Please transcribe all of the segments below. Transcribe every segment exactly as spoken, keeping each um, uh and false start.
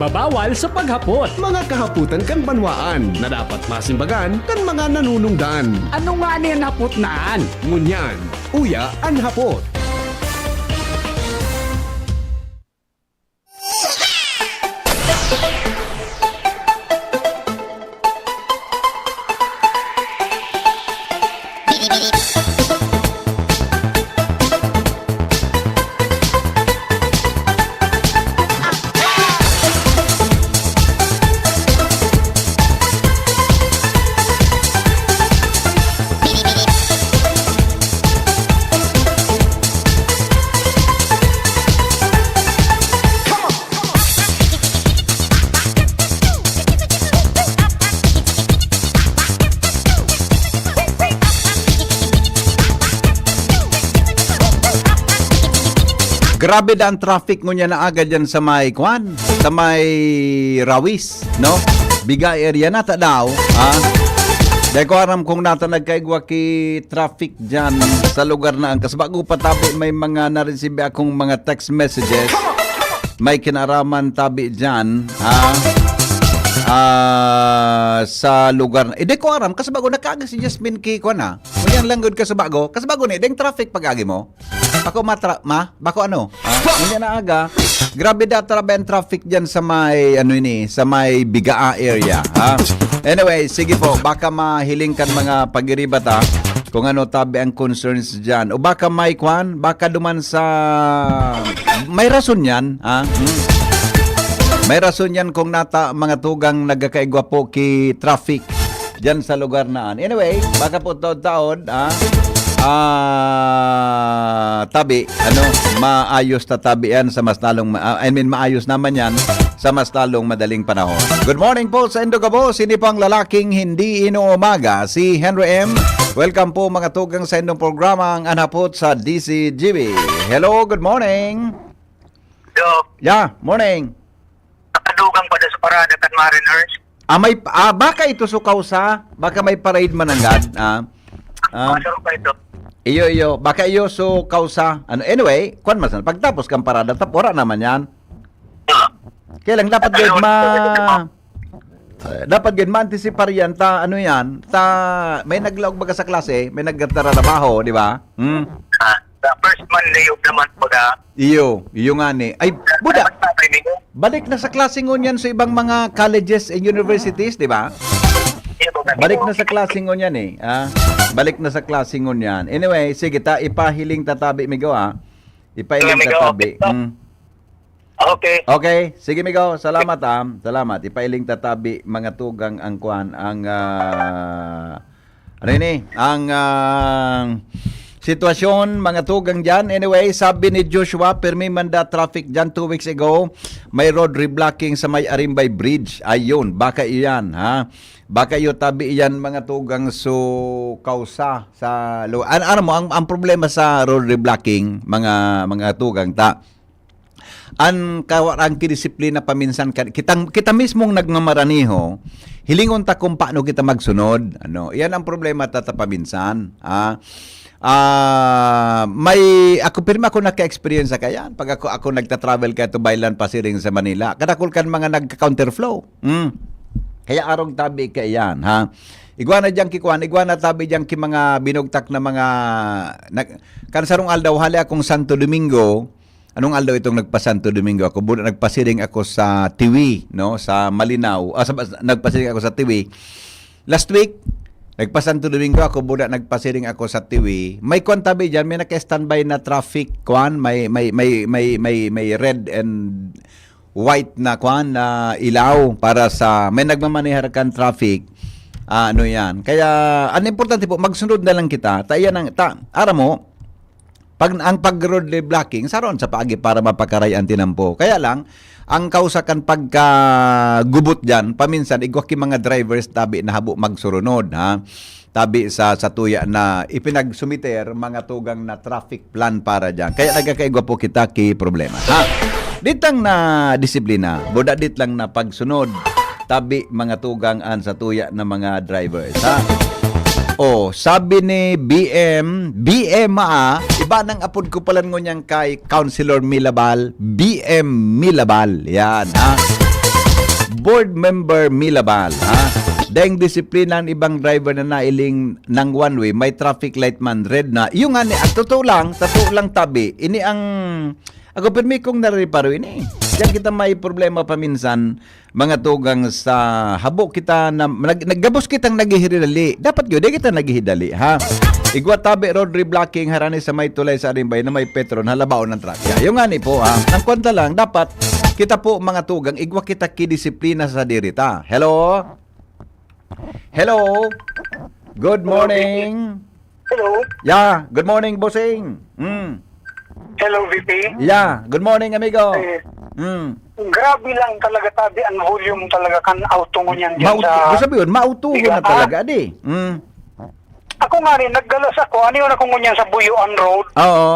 Mabawal sa paghapot. Mga kahapotan kan banwaan na dapat masimbagan kan mga nanunungdan. Ano nga ni an hapot na an? Ngunyan, uya an hapot. Grabe daa an traffic ngunyan na aga dyan sa may, kwan, sa may Rawis, no? Biga area na ta daw, ha? Dai ko aram kung nata nagkaigwa ki traffic dyan sa lugar na an. Kasi bago pa tabi, may mga naresibi akong mga text messages. May kinaraman tabi dyan, ha? Ah, sa lugar na. Eh, di ko aram. Kasi bago nakaagi si Jasmine ki, kwan, ha? Ngunyan lang gud kasi bago. Kasi bago ni, deng traffic pag-agi mo. Bako matra-, ma? Bako ano? Ah, hindi na aga. Grabe da trabe ang traffic dyan sa may, ano ini, sa may Bigaa area, ha? Anyway, sige po, baka mahiling kan mga pagiribat, ha? Kung ano tabi ang concerns dyan. O baka may kwan, baka duman sa, may rason yan, ha? Hmm. May rason yan kung nata mga tugang nagkakaigwa po ki traffic dyan sa lugar na an. Anyway, baka po taod-taod, ah, ah, tabi, ano, maayos ta tabi yan sa mas lalong, ma-, ah, I mean, maayos naman yan sa mas lalong madaling panahon. Good morning po sa indo gabos. Ini po ang lalaking hindi inuumaga, si Henry M. Welcome po, mga tugang, sa indong programa, ang Anhapot sa D C G B. Hello, good morning. Yo, Yeah, morning. Nakadugang pa sa parada kan Mariners. Ah, may, ah, baka ito so kausa, baka may parade mananggad, ah. Ah, Masarap pa ito. Iyo, iyo, baka iyo so kausa. Ano, anyway, kwan man sana. Pagtapos kang parada, tap, wala naman yan. Ah, Kaya lang, dapat gid ma-, dapat gid ma-anticipar yan, ta, ano yan, ta, may naglaog baga sa klase, may nagtatrabaho, di ba? Hmm. Ah, sa first Monday of the month, baga. Iyo, iyo nga ni. Ay, buda, Mas na, may Migo. Balik na sa klase ngunyan sa ibang mga colleges and universities, di ba? Iyo, baga. Balik na sa klase ngunyan eh. Ah, balik na sa klase ngunyan. Anyway, sige ta, ipahiling tatabi, migo, ah. Ipahiling Sige, migo. tatabi. Mm. Okay. Okay, sige, migo. Salamat, ah. Salamat. Ipailing tatabi, mga tugang, ang kwan, ang, ah, ano ini? Ang, ah, sitwasyon, mga tugang dyan. Anyway, sabi ni Joshua, "Permi manda traffic dyan two weeks ago. May road reblocking sa may Arimbay Bridge." Ayun, baka iyan, ha? Baka iyo tabi iyan, mga tugang, so kausa sa lu-, an-, ano mo, ang, ang problema sa road reblocking, mga, mga tugang, ta, an kawarang kidisiplina paminsan ka, kitang, kita mismong nagmamaraniho, hilingon ta kung paano kita magsunod. Ano, iyan ang problema tata paminsan. Ah, ah, may, ako, pirmi ako naka-experience sa kayan. Pag ako, ako nagta-travel ka to Baylan pasiring sa Manila, kadakol kan mga nagka-counterflow. Hmm. Kaya arog tabi kaiyan, ha? Igwa na diyan ki kwan, igwa na tabi diyan ki mga binugtak na mga, nag-, kan sarong aldaw, hali akong Santo Domingo, Anong aldaw itong nagpa-Santo Domingo ako? Buda nagpasiring ako sa Tiwi, no? Sa Malinao. Ah, sa, nagpasiring ako sa Tiwi. Last week, nagpa-Santo Domingo ako, buda nagpasiring ako sa Tiwi. May kwan tabi dyan, may naka-standby na traffic, kwan, may, may, may, may, may, may red and white na kwan, na ilaw para sa, may nagmamanehar kan traffic. Ah, ano yan? Kaya, ang importante po, magsunod na lang kita. Ta, yan ang, ta, aram mo, pag, ang pag-road blocking, saron sa paagi para mapakaray ang tinampo. Kaya lang, ang kausa kan pagkagubot diyan, paminsan igwa ki mga drivers tabi na habo magsurunod, ha? Tabi sa, sa tuya na ipinagsumiter, mga tugang na traffic plan para diyan. Kaya nagkakaigwa po kita ki problema, ha? Ditang na disiplina, buda dit lang na pagsunod. Tabi, mga tugang, an sa tuya na mga drivers, ha? Oh, sabi ni B M, B M, ah, iba nang apod ko palan ngunyan kay Councilor Milabal, B M Milabal. Yan, ha? Board Member Milabal, ha? Daing disiplina ang ibang driver na nailing ng one way, may traffic light man, red na. Yung nga ni, at totoo lang, totoo lang tabi, ini ang, ako pirmi kong nariparo ini. Diyan kita may problema paminsan, mga tugang sa habo kita na, nag, naggabos kitang naghihiridali. Dapat yun, di kita naghihidali, ha? Igwa tabi, road reblocking, harani sa may tulay sa Arimbay na may petron, halabaon ng truck. Yeah, yung nga ni po, ha? Ang kwenta lang, dapat kita po, mga tugang, igwa kita kidisiplina sa dirita. Hello? Hello? Good morning. Hello. Yeah, good morning, bossing. Mm. Hello, V P. Yeah, good morning, amigo. Eh, Mm. grabe lang talaga tabi ang volume talaga kan auto ngunyan dyan Mauto, sa... sabi yun, mautuhon na Biga, talaga, di. Mm. Ako nga rin, naggalas ako, ano yun ako ngunyan sa Buyuan Road. Oo.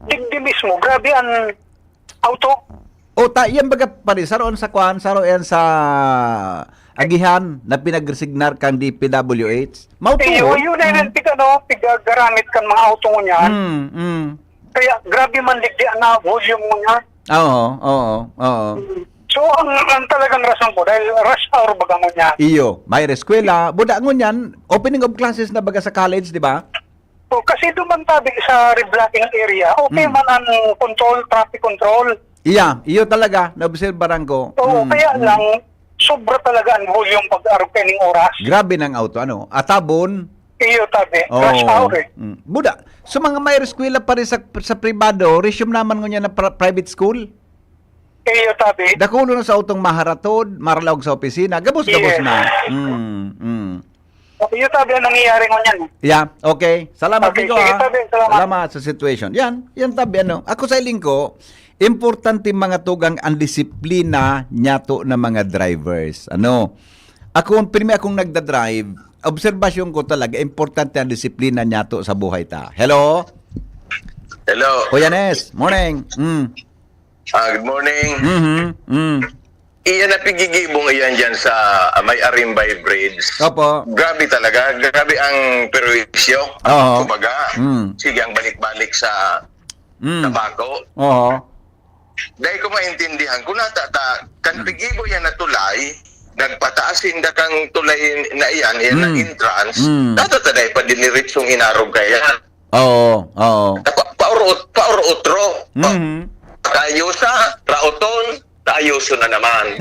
Digdi mismo, grabe ang auto. O ta, yan baga pare, saroon sa kwan, saroon yan sa agihan na pinagresignar kang D P W H. Mautuhon. Iyo, yun na yung pig, ano, pigagaramit kan mga auto ngunyan. Mm, mm. Kaya grabe man digdi ang ah, volume ngunyan. Oo, oo, oo. So, ang, ang talagang rason ko, dahil rush hour baga ngunyan. Iyo, may eskwela. Buda ngunyan, opening of classes na baga sa college, di ba? So, kasi duman tabi sa reblocking area, okay Mm. man ang control, traffic control. Iya, iyo talaga, naobserbaran ko. Oo, Mm, kaya mm. lang, sobra talaga ang volume pag-arog kaining oras. Grabe ng auto, ano? Atabon. Iyo, tabi. Oo. Rush hour eh. Mm. Buda, sa mga may eskwela pa rin sa, sa pribado, resume naman ngunyan na pri- private school. Iyo, tabi. Dakulo na sa utong maharatod, maralaog sa opisina, gabos-gabos Yes. na. Mm, mm. Iyo, tabi ang nangyayari ngunyan. Yeah, okay. Salamat, Okay, Vigo, sige, ha? tabi. Salamat. Salamat sa situation. Yan, yan tabi, ano. Ako sa iling ko, importante mga tugang ang disiplina niyato na mga drivers. Ano? Ako, pirmi akong nagdadrive, obserbasyon ko talaga, importante ang disiplina niyato sa buhay ta. Hello? Hello. Kuya Nes, morning. Mm. Ah, good morning. Mhm. Mm. Iyan na pigigibong iyan dyan sa ah, may Arimbay Bridge. Opo. Grabe talaga. Grabe ang perwisyo. Oo. Kumbaga, Mm. sige ang balik-balik sa Mm. tabako. Oo. Dahil ko maintindihan, kung nata ta, kan pigibo yan na tulay, nagpataas inda kang tulay na iyan, iyan na Mm. entrance, Mm. dapat na dahil pa diniritsong inarog kaya. Oo, oo. Pa, paurot, paurotro. Pa, Mhm. Kayo sa Raoton, tayoso na naman.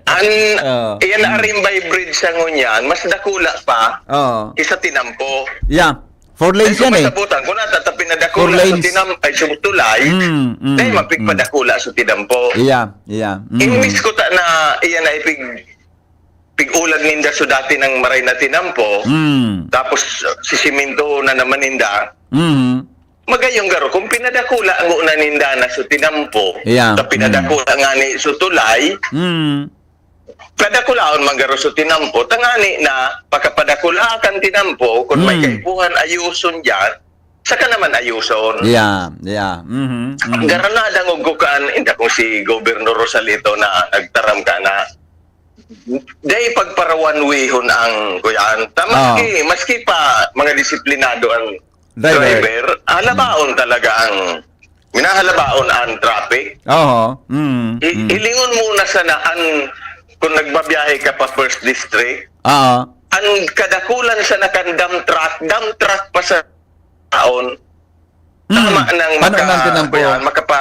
An, Oo. iyan na Arimbay Bridge sa ngunyan, mas dakula pa Oo. kisa tinampo. Yeah. Four lanes Ay, yan eh. Masabutan ko na, tatapin na Four dakula sa lanes. tinam, ay, sa tulay. Mm, mm, Dahil mapigpadakula sa tinampo. Yeah, yeah. Mm. Imbis ko ta na, iyan na ipig, pig-ulag ninda so dati ng maray na tinampo, Mm. tapos sisiminto na naman ninda, Mm. magayong garo, kung pinadakula ang una ninda na so tinampo, Yeah. sa pinadakula nga ni so tulay, Mm. padakulaon man garo so tinampo, tangani na pagkapadakula kan tinampo, kung may Mm. kaipuhan ayuson dyan, saka naman ayuson. Yeah, yeah. Mhm. Mhm. Garo na dangog ko kan, inda kung si Gobernador Rosalito na nagtaram ka na. Dahil pagparawanwihon ang kuyan. Ta, maski, maski pa mga disiplinado ang Driver. driver, halabaon talaga ang, minahalabaon ang traffic. Oo. Mm. I- Mm. Hilingon muna sana ang, kung nagbabiyahe ka pa First District, Oo. ang kadakulan sana kan dump truck, dump truck pa sa taon, Mm. tama nang Paano maka, nang tinampo? Kuyan, makapa,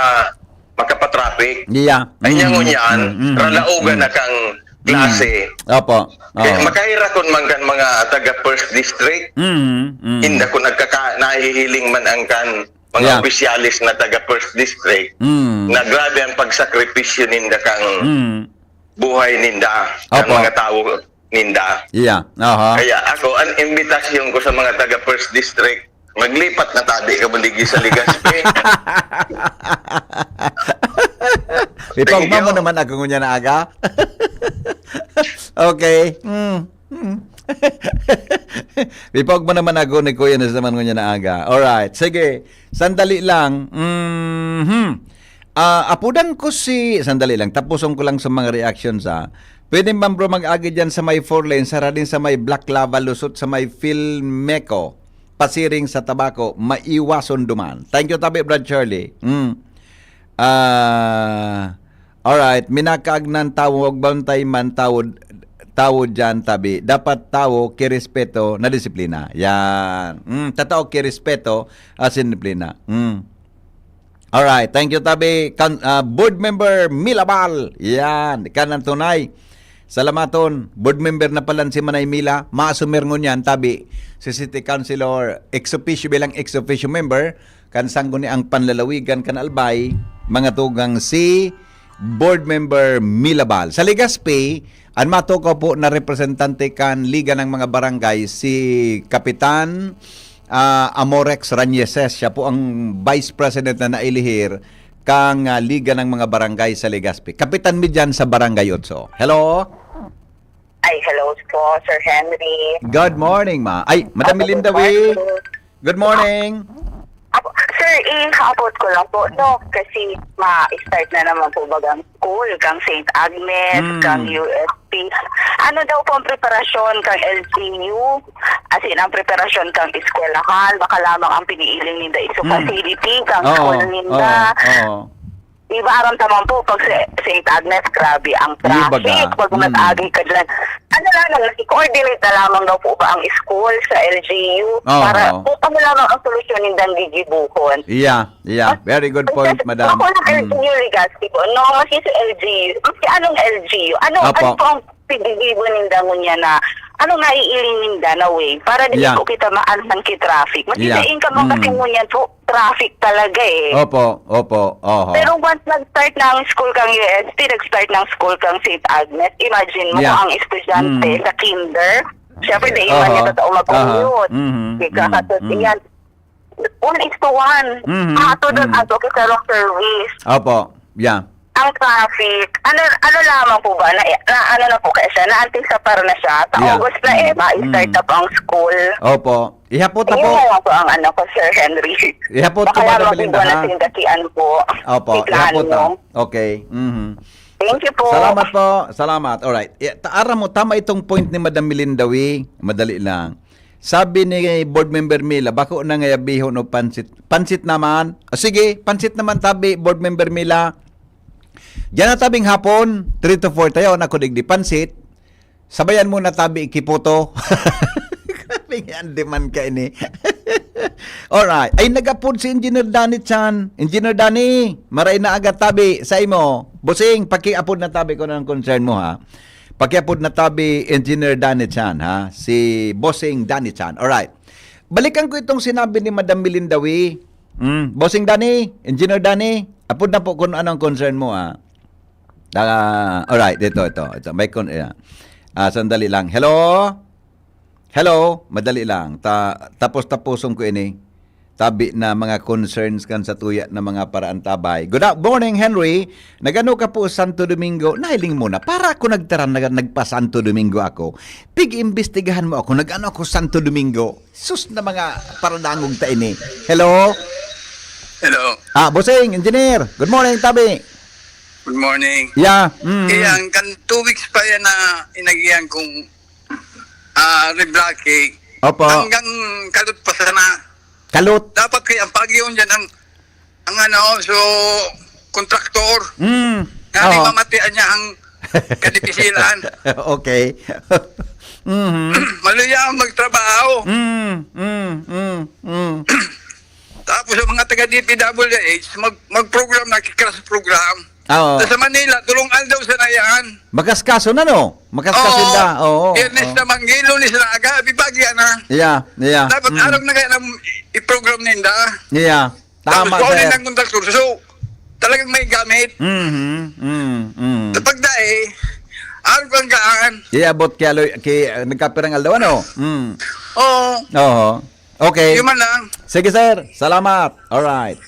makapatraffic. Yeah. Ay, niya Mm, ngunyan, mm, mm, ralaogan mm. na kang klase. Opo. Kaya Oo. makahirakon man kan mga taga First District, Mm, mm. inda kung nagkaka, nahihiling man ang kan mga Yeah. opisyalis na taga First District, Mm. na grabe ang pagsakripisyo ninda kang Mm. buhay ninda, kan Opo. mga tawo ninda. Yeah. Aha. Kaya ako, ang imbitasyon ko sa mga taga First District, maglipat na tabi ka, Bundigyo sa Legazpi. Ipagma Thank mo you. naman ako ngunya na aga. Okay. Mm. Mm. Ipagma naman ako ni Kuya na naman ngunya na aga. Alright. Sige. Sandali lang. Mhm. Ah, apudan ko si... Sandali lang. Tapuson ko lang sa mga reactions, ah. Pwede ba, bro, mag-agi dyan sa may four lane, sara din sa may Black Lava, lusot sa may Filmeco, pasiring sa Tabaco, maiwason duman. Thank you, tabi, Brad Charlie. Mm. Ah, Alright, minakaagnan tawo, bantay man tawo, tawo diyan tabi. Dapat tawo kirespeto na disiplina. Yan. Mm, tatao kirespeto at disiplina. Mm. Alright, thank you tabi. Kan, ah, board member Milabal. Yan, kanan tunay. Salamaton. Board member na pala si Manay Mila. Maasumer ngunyan tabi. Si City Councilor ex officio bilang ex officio member. Kan sangguniang panlalawigan kan Albay, mga tugang si Board Member Milabal. Sa Legazpi, ang matukaw po na representante kan Liga ng mga Barangay, si Kapitan, ah, Amorex Rañeses. Siya po ang Vice President na nailihir kang, ah, Liga ng mga Barangay sa Legazpi. Kapitan mi dyan sa Barangay Otso. Hello? Ay, hello po, Sir Henry. Good morning, ma. Ay, Madam Ako Melinda po, Wee. Good morning. Apo, sir, ihapot ko lang po, no? Kasi ma-start na naman po bagang school, kang Saint Agnes, Mm. kang U S P. Ano daw po ang preparasyon kang L G U? As in, ang preparasyon kang eskwelahan, baka lamang ang piniiling ninda iso Mm. facility, kang Oo, school ninda. oo, oo. Di ba, aram ta man po, pag sa Saint Agnes, grabe ang Iba traffic. ga. Pag Mm. nag-agi ka dyan, ano lang, nag-coordinate na lamang daw po ba ang school sa L G U? Oo. Para kung ano lamang ang solusyon nindang gigibuhon. Yeah, yeah. Very good point, madam. Ako lang, Mm. L G U Legazpi po. No, mas sa L G U. Kasi anong L G U? Ano, Apo. ano po ang piggigibo ninda ngunyan na, ano, naiiling ninda na way? Para di Yeah. po kita maanhan ki traffic. Mas Yeah. isa in ka man kasi Mm. ngunyan po, traffic talaga eh. Opo, opo, oho. Pero once nag-start na ang school kang U S P, nag-start na ang school kang Saint Agnes, imagine mo Yeah. kung ang estudyante Mm. sa kinder, syempre, di man Oho. niya totoo mag-commute. Aha. Mhm. Di ka Mm. katot Mm. iyan. One is to one. Mhm. Ato doon, Mm. ato kita rong service. Opo. Yeah. Ang traffic, ano, ano lamang po ba, na, na ano na po kaya siya, naantisipar na siya. Sa Yeah. August na eh, Mm. ma-start Mm. na po ang school. Opo. Ihapot na Ayun po. na lang po ang ano ko, Sir Henry. Ihapot Baka ko, Madam lamang Melinda, po ha? Nasindakian po. Opo, May plano. Ihapot na. Okay. Mhm. Thank you po. Salamat po. Salamat. Alright. I- ta- aram mo, tama itong point ni Madam Melinda Wee. Madali lang. Sabi ni Board Member Mila, "Bako na nga yabihon o pansit." Pansit naman. O sige, pansit naman tabi, Board Member Mila. Diyan na tabing hapon, three to four tayo, na kudig di pansit. Sabayan mo na tabi, kiputo. Grabe nga, ang demand ka ini. Alright. Ay, nag-apod si Engineer Danny Chan. Engineer Danny, maray na aga tabi sa imo. Busing, pakiapod na tabi kung anong concern mo, ha. Pakiapod na tabi, Engineer Danny Chan, ha. Si Bossing Danny Chan. Alright. Balikan ko itong sinabi ni Madam Melinda Wee. Mm, Bossing Danny, Engineer Danny, apod na po kung anong concern mo, ah. Ah, alright, ito, ito, ito. May con-, yeah. Ah, sandali lang. Hello? Hello? Madali lang. Ta-, tapos-tapuson ko ini. Tabi na mga concerns kan sa tuya na mga paraantabay. Good morning, Henry. Nagano ka po Santo Domingo? Nahiling mo na. Para ako nagtaran, nag-, nagpa Santo Domingo ako. Pig-imbestigahan mo ako. Nag-ano ako Santo Domingo? Sus na mga paradangog ta ini. Hello? Hello. Ah, Bossing, engineer. Good morning, tabi. Good morning. Yeah. Mm. Iyan, kan two weeks pa yan na inagihan kong, ah, reblocking. Opo. Hanggang kalot pa sana. Kalot. Dapat kaya ang pagyon dyan ang, ang ano, so, kontraktor. Mm. Nga di Oo. mamatian niya ang kadipisilan. Okay. Mhm. Maluya ang magtrabaho. Mm, mm, mm, mm. Tapos ang mga taga D P W H, mag-, mag-program na, crash program. Oo. Sa Manila, tulong aldaw sa na yan. Makaskaso na, no? Makaskaso Oo. na. Oo, Biyernes oo. na manggi, Lunes na aga, bibagya na. Yeah, yeah. Dapat Mm. araw na kaya nang i-program ninda. Yeah. Tapos Tama, kung sir. Ang kontraktor, so, talagang may gamit. Mhm, mm, mm. Sa pagdae, araw kang gaan. Iabot kaya, Loy, kay, uh, nagkapirang aldaw, ano? Mm. Oo. Oo. Okay. Yun man lang. Sige, sir. Salamat. Alright.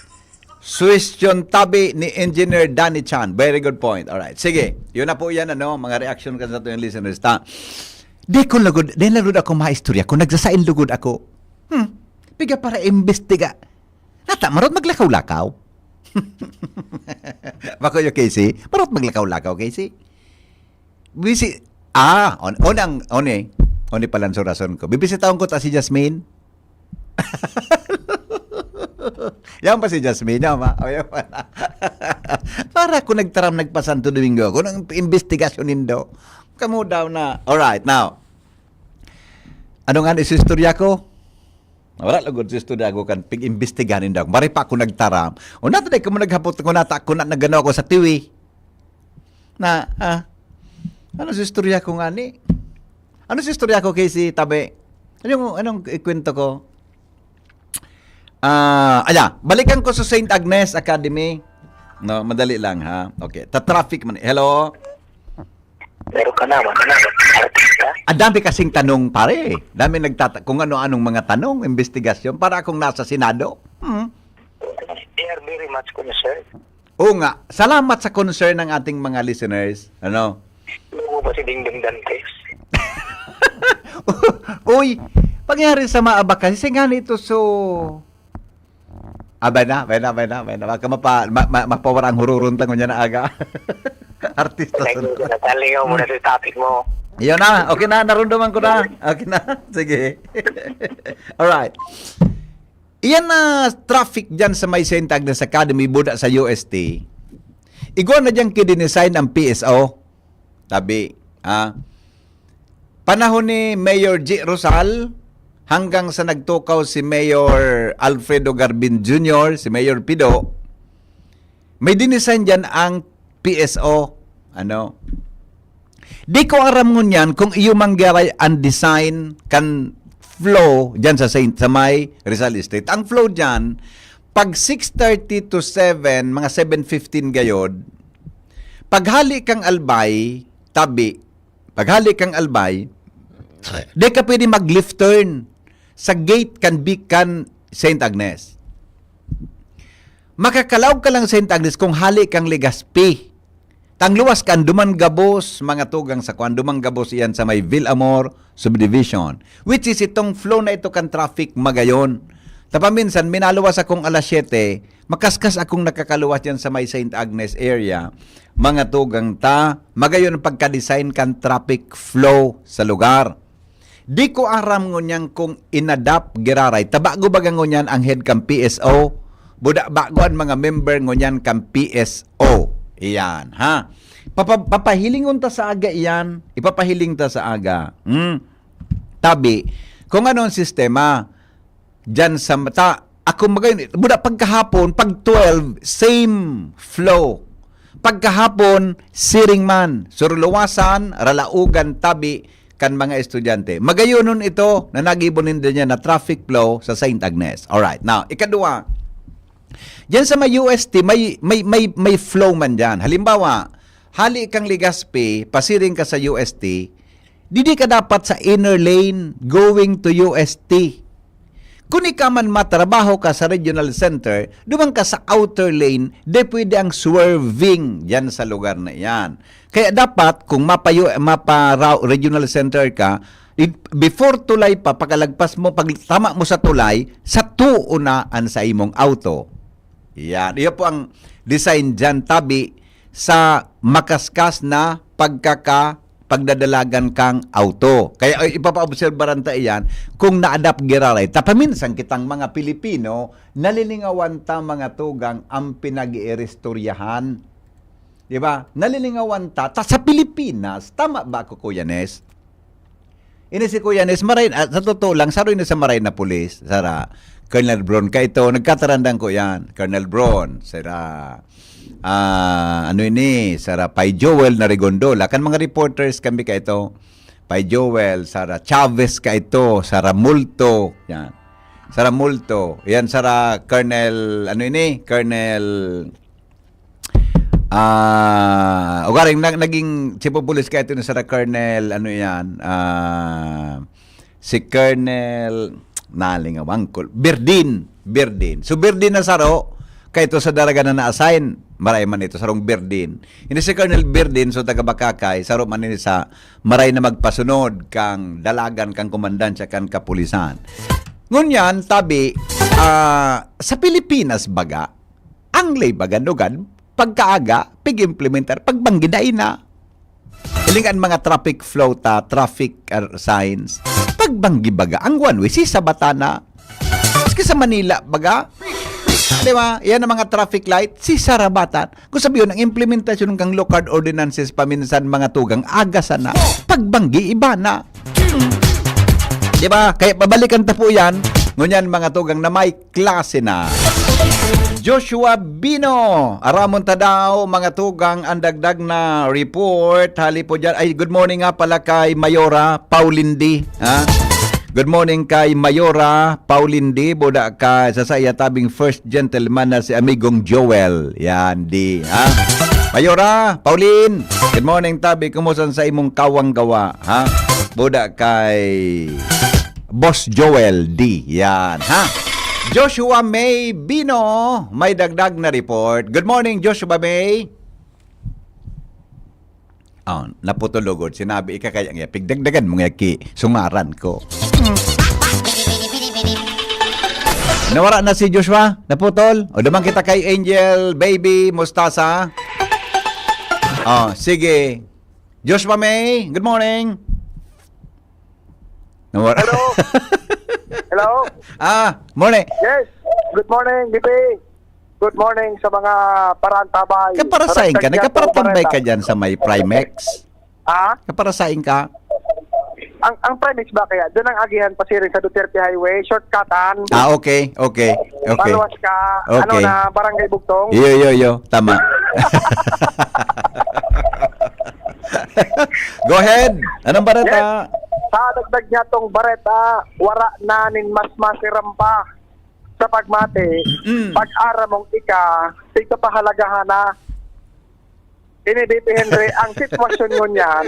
Suwestyon tabi ni Engineer Danny Chan. Very good point. Alright. Sige. Yun na po yan, ano, mga reaction kan sa tuyang listeners. Ta, di ko lugod, di lugod ako maistorya. Kung nagsasain lugod ako, hmm, piga para imbestiga. Nata, marot maglakaw-lakaw. Bako yung Casey? Marot maglakaw-lakaw, Casey? Bisi, ah, on, on ang, on eh. On eh palan sa rason ko. Bibisitaon ko ta si Jasmine. Yan pa si Jasmine, no, ma? O, yan pa na. Para ako nagtaram, nagpa-Santo Domingo ako, nang imbestigasyon nindo. Kamo daw na. Alright, now. Ano nga ni istorya ko? Wala lugod sa istorya ko kan pig-imbestigahan nindo. Mari pa ako nagtaram. O nato, dai kamo naghapot ko nata ako na nagano ako sa tiwi. Na, ah, ano sa istorya ko nga ni? Ano sa istorya ko kay si Tabi? Anong, anong ikwento ko? Ah, ala, balikan ko sa Saint Agnes Academy. No, madali lang, ha. Okay, ta-traffic man. Hello? Meron ka naman, ka naman. Artista? Ang dami kasing tanong, pare. Dami nagtata-, kung ano-anong mga tanong, investigasyon, para akong nasa Senado. Hmm. They are very much concerned. Oo nga. Salamat sa concern ng ating mga listeners. Ano? Ano mo ba si Dingdong Dantes? Uy, pangyari sa maabak kasi, singani ito, so, abay na, abay na, abay na, abay na. Baka mapa-, ma-, ma-, mapawara ang hururon ta ngunyan na aga. Artista Thank sun you. Natalingaw mo na sa topic mo. Yun na, okay na, narundaman ko na. Okay na, sige. Alright. Iyan na traffic dyan sa may Saint Agnes Academy, buda sa U S T. Igwa na dyan kidinesign ang P S O. Tabi, ah, panahon ni Mayor G Rosal, hanggang sa nagtukaw si Mayor Alfredo Garbin Junior, si Mayor Pido, may dinesign dyan ang P S O. Ano? Di ko aram ngunyan kung iyo man gyaray ang design kan flow dyan sa Saint, sa may Rizal Street. Ang flow dyan, pag six thirty to seven, mga seven fifteen gayod, paghali kang Albay, tabi, paghali kang Albay, di ka pwede mag-left turn sa gate kan Big kan Saint Agnes. Makakalaog ka lang Saint Agnes kung hali kang Legazpi. Tang luwas kan Duman Gabos, mga tugang sa kuan, Duman Gabos iyan sa may Villamor Subdivision, which is itong flow na ito kan traffic magayon. Tapaminsan, minaluwas akong alas siyete, makaskas akong nakakaluwas diyan sa may Saint Agnes area, mga tugang ta, magayon ang pagka-design kan traffic flow sa lugar. Di ko aram ngunyan kung inadapt giraray. Tabago baga ngunyan ang head kan P S O. Buda bago ang mga member ngunyan kan P S O. Iyan, ha? Papa-, papahilingon ta sa aga iyan. Ipapahiling ta sa aga. Hmm? Tabi, kung ano ang sistema, diyan sa mata, ako magayon, buda pagkahapon, pag twelve, same flow. Pagkahapon, siring man, suruluwasan, ralaugan, tabi, kan mga estudyante. Magayonon ito na nagibo ninda niya na traffic flow sa Saint Agnes. Alright. Now, ikadua, diyan sa may U S T, may, may, may, may flow man diyan. Halimbawa, hali kang Legazpi, pasiring ka sa U S T, didi ka dapat sa inner lane going to U S T. Kung ika man matrabaho ka sa regional center, duman ka sa outer lane, di pwede ang swerving diyan sa lugar na iyan. Kaya dapat, kung mapayo, mapa ra-, regional center ka, i-, before tulay pa, pakalagpas mo, pag tama mo sa tulay, sa tuo na an sa imong auto. Yan. Iyo po ang design dyan, tabi sa makaskas na pagkaka-, pagdadalagan kang auto. Kaya, ay, ipapaobserbaran ta iyan kung na-adapt giraray. Tapaminsan kitang mga Pilipino, nalilingawan ta mga tugang ang pinag-iiristoryahan. Di ba? Nalilingawan ta, ta sa Pilipinas, tama ba ako, Kuya Nes? Ini si Kuya Nes, maray, ah, sa totoo lang, saro ini sa maray na pulis, sara Colonel Bron kaito, nagkatarandang ko yan, Colonel Bron, sara, ah, ano ini, sara Pay Joel Narigondola, kan mga reporters kami kaito, Pay Joel, sara Chavez kaito, sara Multo, yan. Sara Multo, yan, sara Colonel, ano ini, Colonel, ah, ugaring na-, naging chief of police kaito ni sara Colonel, ano yan, ah, si Colonel, nalingawang ko, Berdin, Berdin. So, Berdin na saro, kaito sa Daraga na na-assign, maray man ito, sarong Berdin. Ini si Colonel Berdin, so taga Bacacay, saro man ini sa maray na magpasunod kang dalagan, kang komandansya, kan kapulisan. Ngunyan, tabi, ah, sa Pilipinas baga, ang ley baga lugad, pagkaaga, pig-implementar, pagbanggi dai na. Hiling an mga traffic flow ta, traffic, ah, signs, pagbanggi baga, ang one way, si sabata na. Maski sa Manila, baga, Di ba? Yan ang mga traffic light, sisarabatan. Kung sabihin, ang implementasyon ng local ordinances paminsan mga tugang, aga sana. Pagbanggi, iba na. Di ba? Kaya pabalikan ta po yan. Ngunyan, mga tugang na may klase na. Joshua Bino, aramon ta daw, mga tugang, ang dagdag na report. Hali po dyan. Ay, good morning nga pala kay Mayora Paulindi. Ha? Good morning kay Mayora Paulindi, buda ka sa saiya tabing first gentleman na si amigong Joel. Yan, di, ha? Mayora, Pauline, good morning, tabi. Kumusta sa imong kawang gawa, ha? Buda kay Boss Joel D. Yan, ha? Joshua May Bino, may dagdag na report. Good morning, Joshua May. Oh, naputol lugod. Sinabi, ika kaya nga, pigdagdagan mo nga ki, sungaran ko. Nawara na si Joshua? Naputol? O, duman kita kay Angel, Baby, Mustasa. Oh, sige. Joshua May, good morning. Nawara. Hello? Hello? Ah, morning. Yes. Good morning, B P. Good morning sa mga parantabay. Kaparasain ka, Barangay nagkaparatambay ka Bareta. Dyan sa may Primex? Ha? Kaparasain ka? Ang, ang Primex ba kaya? Doon ang agihan pasiring sa Duterte Highway, shortcutan. Ah, okay, okay, okay. Paluwas ka, ano Okay. na, Barangay Bugtong. Iyo, iyo, iyo. Tama. Go ahead. Anong bareta? Yes. Sa dagdag niya tong bareta, wara na nin mas masiram pa sa pagmati, Mm. pag-aram mong ika, tigpapahalagahan na. Ini, B P Henry, ang sitwasyon ngunyan.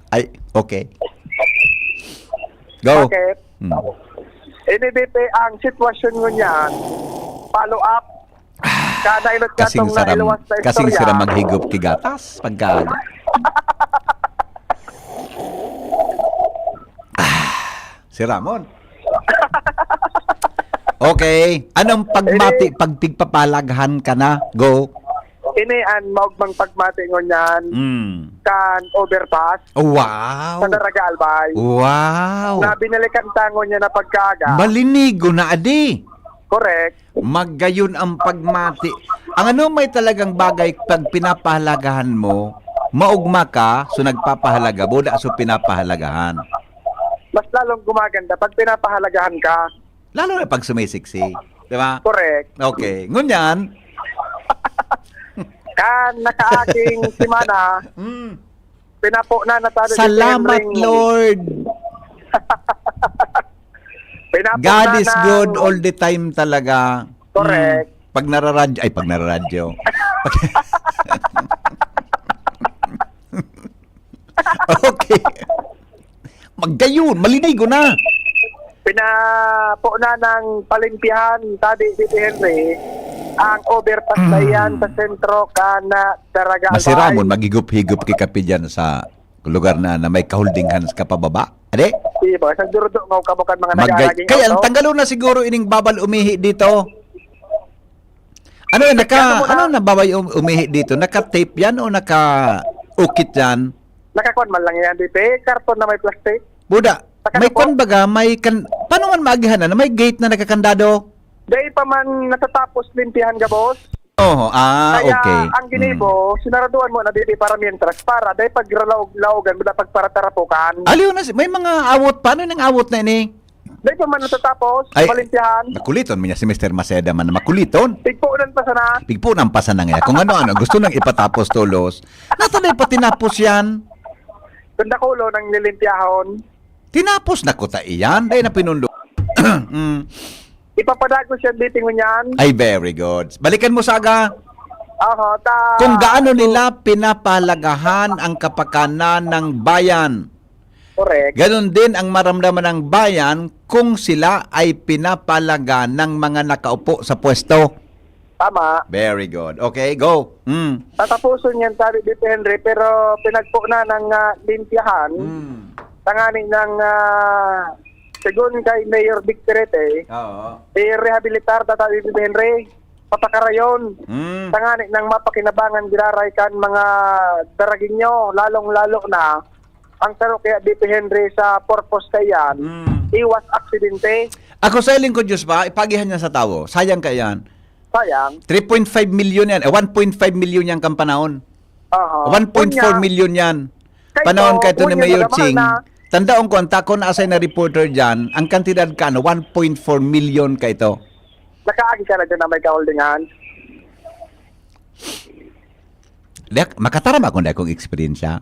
Ay, okay. Go. Bakit? Mm. Ini, B P, ang sitwasyon ngunyan, follow up. Kada ilot Kasing katong saram, nailuwas na kasing istorya. saram maghigop ki gatas, pagka Ah, si Ramon. Okay. Anong pagmati, Ini pagpigpapalaghan ka na? Go. Ini an maugmang pagmati ngunyan Mm. kan overpass Oh, wow. sa Daraga Albay. Wow. Na binalikan ta ngunyan na pagkaaga. Malinigo na, adi. Correct. Magayon ang pagmati. Ang ano may talagang bagay pag pinapahalagahan mo, maugma ka, so nagpapahalaga, buda so pinapahalagahan. Mas lalong gumaganda pag pinapahalagahan ka. Lalo na pag sumisiksi. Di ba? Correct. Okay. Ngunyan, Kan nakaaking semana, mm. pinapo na natalo Salamat, Lord. Pinapo God na is na good all the time talaga. Correct. Mm. Pag nararadyo, ay, pag nararadyo. Okay. Magayon, malinigo na. Pinapo na ng palimpyahan, sabi ni Henry, ang overpass na iyan sa sentro kan Daraga Albay. Masiramon, maghigop-higop ki kape dyan sa lugar na, na may kaholding hands ka pababa. Ade? Sige ba? Sa durudo nga kabukan mga Magay- nagalaging Kaya ang auto. Tanggalon na siguro ining babal umihi dito. Ano yun? Naka, Ano mo na? Ano na babay um- umihi dito? Naka-tape yan o naka-ukit yan? Nakakuan man lang yan, di ba? Karton na may plastic. Buda, Saka may na po? Kwan baga, may kan... Paano man maagihan na? May gate na nakakandado? Dahil pa man natatapos limpihan gabos. Oo, ah, Kaya okay. ang ginibo, Mm. sinaraduan mo na dili para mientras para dahil pag laog-, laogan mo na pagparatarapukan. Aliw na si... May mga awot. Paano nang awot na ini? Dahil pa man natatapos, Ay, malimpihan. Nakuliton mo niya si Mister Maceda man na makuliton. Pigpunan pa sana. Pigpunan pa sana nga. Kung ano-ano, gusto nang ipatapos tolos. Natanay pa tinapos yan. Kung dakulo nang lilimpyahon. Tinapos na ko ta iyan. Dahil na pinundo. Mm. Ipapadagos yan, bitingon yan. Ay, very good. Balikan mo, Saga. Aha, ta- Kung gaano nila pinapahalagahan ang kapakanan ng bayan. Correct. Ganun din ang maramdaman ng bayan kung sila ay pinapalaga ng mga nakaupo sa pwesto. Tama. Very good. Okay, go. Mm. Tatapuson yan, sabi ni Henry, pero pinagpo na ng, ah, limpyahan. Mm. Tanganing ng, ah, segun kay Mayor Vic Perete, Oo. i-rehabilitar ta, sabi ni Henry, papakarayon. Mm. Tanganing ng mapakinabangan giraray kan mga Daragueño, lalong-lalo na ang saro kaya dito, Henry, sa purpose kaiyan, Mm. iwas aksidente. Ako sa iling ko, Diyos ba, ipagihan niya sa tawo. Sayang ka yan. Sayang. Three point five million yan. Eh, one point five million yan kan panahon. Aha. One point four Unya, million yan. Kay Panahon ito, kay ito ni unya, Mayor nagamahal Ching. na. Tandaon ko, ang takon na asay na reporter dyan, ang kantidad ka, ano, one point four million ka ito. Nakaagi ka na dyan na may kaholdingan? Dek, makataram ako na akong eksperyensya.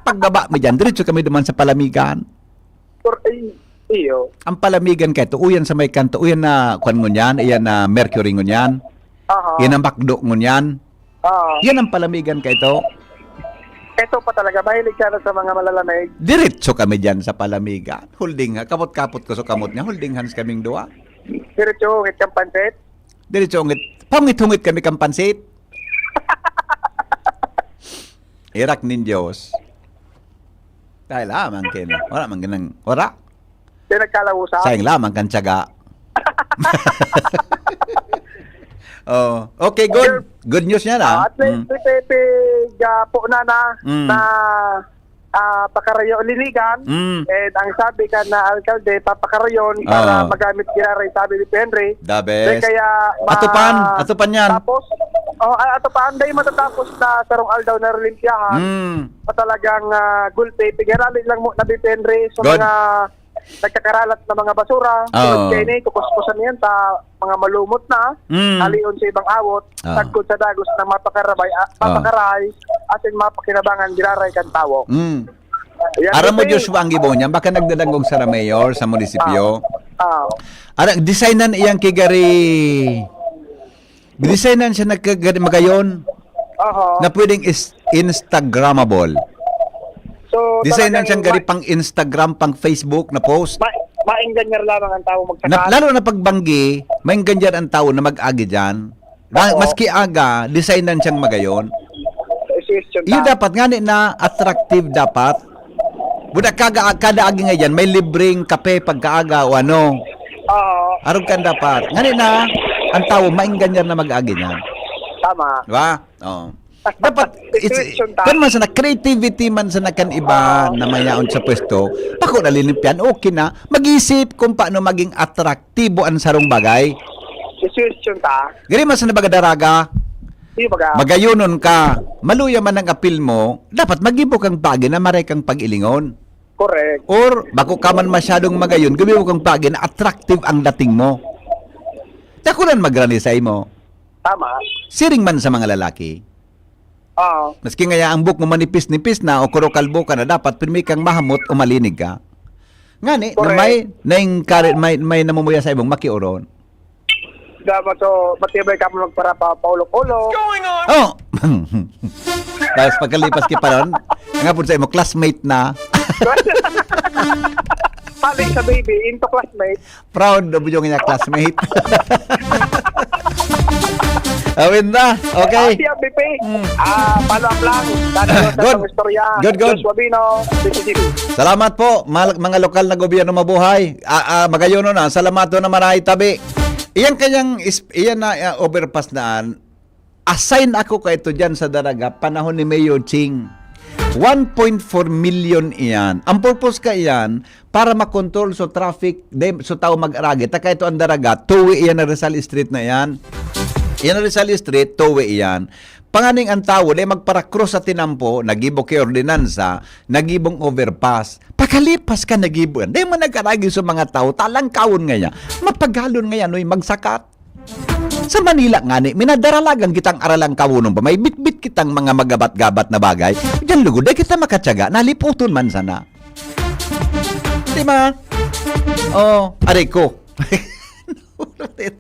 Pagbaba mi dyan, diretso kami duman sa palamigan. Or, ay, iyo. Ang palamigan kay ito, uyan sa may kanto, uyan na, kwan ngunyan, iyan na Mercury ngunyan, Aha. iyan ang Bakdo ngunyan, Ah. Yan ang palamigan kay ito. Ito pa talaga, mahilig ka na sa mga malalamig. Diretso kami dyan sa palamigan. Holding ha, kapot-kapot ko sa kamot niya, holding hands kaming duwa. Diretso, ungit kang pansit. Diretso ungit, pangit-hungit kami kang pansit. Irak nin Diyos. Dahil lamang kin, wala man ganang, wala. Di nagkalawosan. Sayang lamang kan tiyaga. Oh, okay, good. Good news niya na. Ah, at least, Mm. ipipig, ah, po na na, Mm. na pakarayo linigan. Mm. And ang sabi ka na alkalde, papakarayon para Ah. magamit giraray, sabi ni Henry. The Then best. kaya ma- Atupan, atupan yan. Tapos, oh, ah, atupan, dahil matatapos na sarong aldaw na relimpyahan, Mm. pa talagang ah, gulpi, pigarali lang mo na Henry sa Good. mga nagkakaralat na mga basura. Oo. Sunod kayo na, kukuskusan yan sa mga malumot na, Mm. halion sa ibang awot, Ah. tagkod sa dagos na mapakarabay, ah, Ah. mapakaray, asin mapakinabangan, giraray kan tawo. Mm. Yan, Aram mo, Pepe. Joshua, ang gibo niya, baka nagdadangog sa mayor sa munisipyo. Ah. Ara, designan iyang kigari. Designan siya nagkagari magayon Aha. na pwedeng is Instagrammable. So, Designan talagang siyang gari ma- pang Instagram, pang Facebook na post. ma- maenganyar lamang ang tao Na, magsakat. lalo na pagbanggi, maengganyan ang tao na mag-agi dyan. Na, Oo. Maski aga, designan siyang magayon. Suggestion Iyo ta. Dapat ngani na attractive dapat. Buda kada, kada agi nga dyan, may libreng kape pagkaaga o ano. Oo. Arog kan dapat. Ngani na, ang tao, maengganyan na mag-agi niyan. Tama. Di ba? Oo. Dapat, it's, Situation ta. Kan man sana, creativity man sana kan iba na mayaon sa pwesto, pako na lilimpian, okay na. Mag-isip kung paano maging atraktibo ang sarong bagay. Suggestion ta. Gari man sana baga daraga, Di ba ga? magayonon ka, maluya man ang apil mo, dapat magibo kang pagi na maray kang pag-ilingon. Correct. Or, bako ka man masyadong magayon, gumibo kang pagi na attractive ang dating mo. Takulan magranisay mo. Tama. Siring man sa mga lalaki. Oo. Maski ngaya ang buhok mo manipis-nipis na o kuro kalbo ka na, dapat pirmi kang mahamot o malinig ka. Ngani, na Correct. may, naing kari-, may, may namumuya sa ibong makioron. Dapat so, matibay ka mo magpara pa paulok-ulok. Oh! Tapos pagkalipas ki paron, nga po sa imo, classmate na. Pali sa baby, into classmate. Proud of yung niya classmate. Awin na. Okay. Happy, happy pay. Mm. Ah, follow up lang. Dati Good. Sa istorya. Good, good. Joshua Bino, C C T V. Salamat po, mal- mga lokal na gobyerno, mabuhay. Ah, ah, magayon na, salamat na maray tabi. Iyan kayang is- iyan na ah, overpass na an. Assign ako kaito dyan sa Daraga, panahon ni Mayor Ching. One point four million iyan. Ang purpose ka iyan, para makontrol so traffic, de, so tao mag-aragi. Taka ito ang Daraga, two-way iyan na Rizal Street na iyan. Iyan ang Rizal Street, two-way iyan. Panganing ang tawo, de magparakros sa tinampo, nagibo ki ordinansa, nagibong overpass. Pagkalipas ka, nagibo yan. De mo nag-aragi sa mga tao, talang kawon nga yan. Mapagalon nga yan, oy, magsakat. Sa Manila ngani, minadaralagan kitang aralang kawunon pa. May bitbit kitang mga magabat-gabat na bagay. Diyan lugod, ay kita makatyaga, naliputon man sana. Di ba? Oh, aray ko.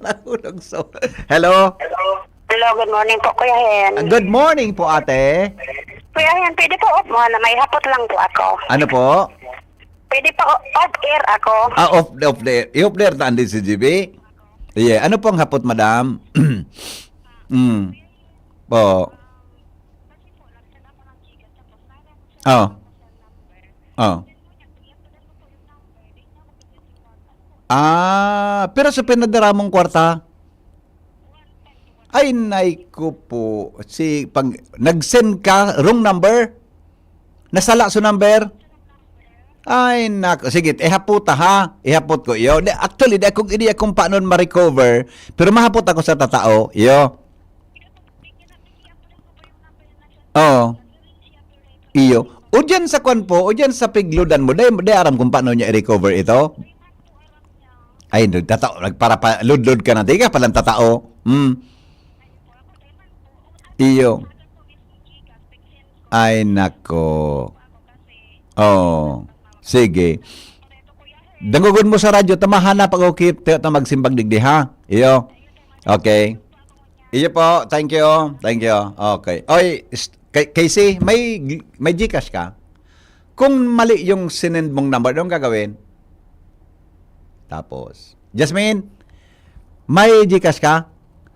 Nahulog so. Hello? Hello, good morning po, Kuya Hen. Good morning po, ate. Kuya Hen, pwede po, op, may hapot lang po ako. Ano po? Pwede po, off air ako. Ah, off, off the air. I-off the air ta, Andy, si G B? Yeah. Ano pong hapot, madam? Mm. Po. Oh. Oh. Ah, pero sa pinadara mong kwarta? Ay, nay ko po. Si, pag, nag-send ka, wrong number? Nasala sa number? Ay, nako. Sige, ihapot ta, ha? Ihapot ko iyo. Di, actually, di akong ideya kung paano ma-recover, pero mahapot ako sa tatao. Iyo. Oo. Iyo. O diyan sa kwan po, o diyan sa pigludan mo, di, di aram kung paano niya i-recover ito? Ay, no, tatao, nagpara-, pa-, ludlod ka na. Di ka palang tatao. Hmm. Iyo. Ay, nako. Oh, sige. Dangogon mo sa radyo, ta mahanap ako kit, ta magsimbag digdi, ha? Iyo. Okay. Iyo po, thank you. Thank you. Okay. Oy, s-, Kay-, Casey, may, may GCash ka? Kung mali yung sinend mong number, anong gagawin? Tapos, Jasmine, may GCash ka?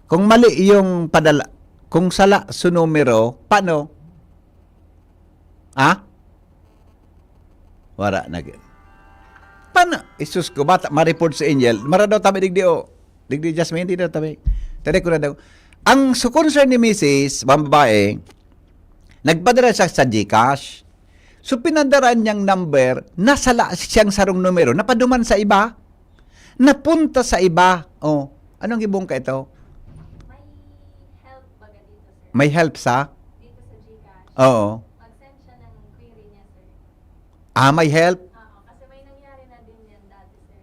Kung mali yung padala, kung sala su numero, paano? Ha? Wala na. Paano? Isus ko, bata, ma-report sa Angel. Mara daw tabi digdi, oh. Digdi, Jasmine, di daw tabi. Tadi ko na daw. Ang su concern ni misis, mga babae, nagpadala siya sa GCash. So, pinadala niyang number, nasala siyang sarong numero, napaduman sa iba. Napunta sa iba. Oh, anong gibong ka ito? May help baga dito, sir? May help sa? Dito sa GCash. Oo. Mag-send siya ng query niya, sir. Ah, may help? Oo, kasi may nangyari na din yan dati, sir.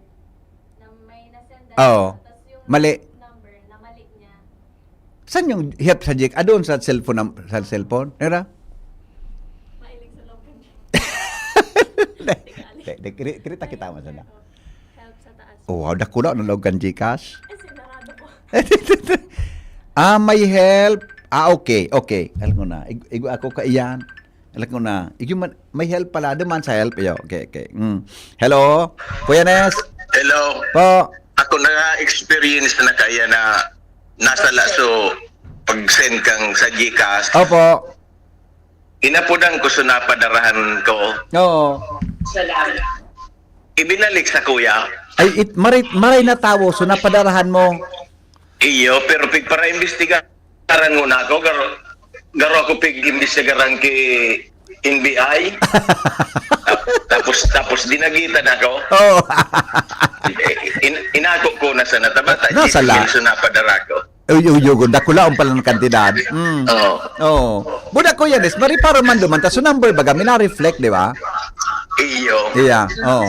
Na may nasendan Oo. siya, tas yung Mali. number, namali niya. Saan yung help sa Gcash? Ah, doon sa cellphone nam-, sa cellphone? Era? Mahilig sa loob ng Gcash. Di, di, kiri-, kirita kita mo sana. Help sa taas. Oh, wow, dakula na loob kan Gcash. Eh, sinarado ko. Ah, may help. Ah, okay, okay. Alam ko na. Ig-, ig-, ako ka iyan. Alam ko na. Ig-, man, may help pala. Duman sa help. Iyo, okay, okay. Mm. Hello? Kuya Nes? Hello. Po. Ako na-experience na kaya na nasala so pag-send kang sa Gcash. Opo. Inapudan ko so napadarahan ko. Oo. Ibinalik sa kuya. Ay, it, maray, maray na tawo, so napadarahan mo. Iyo, pero pigpara-imbestigaran mo na ako. Garo, garo ako pig-imbestigaran ki N B I. Tap-, tapos, tapos dinagitan ako. Oo. Eh, in-, inako ko na sa natabata. Nasala. G P S so napadara ko. Uy, uy, uy, dakulaon pala ng kantidad. Mm. Oo. Oo. Buda ko yan, is, mariparo man duman, ta, so number baga, mina-reflect, di ba? Iyo. Iya, oo.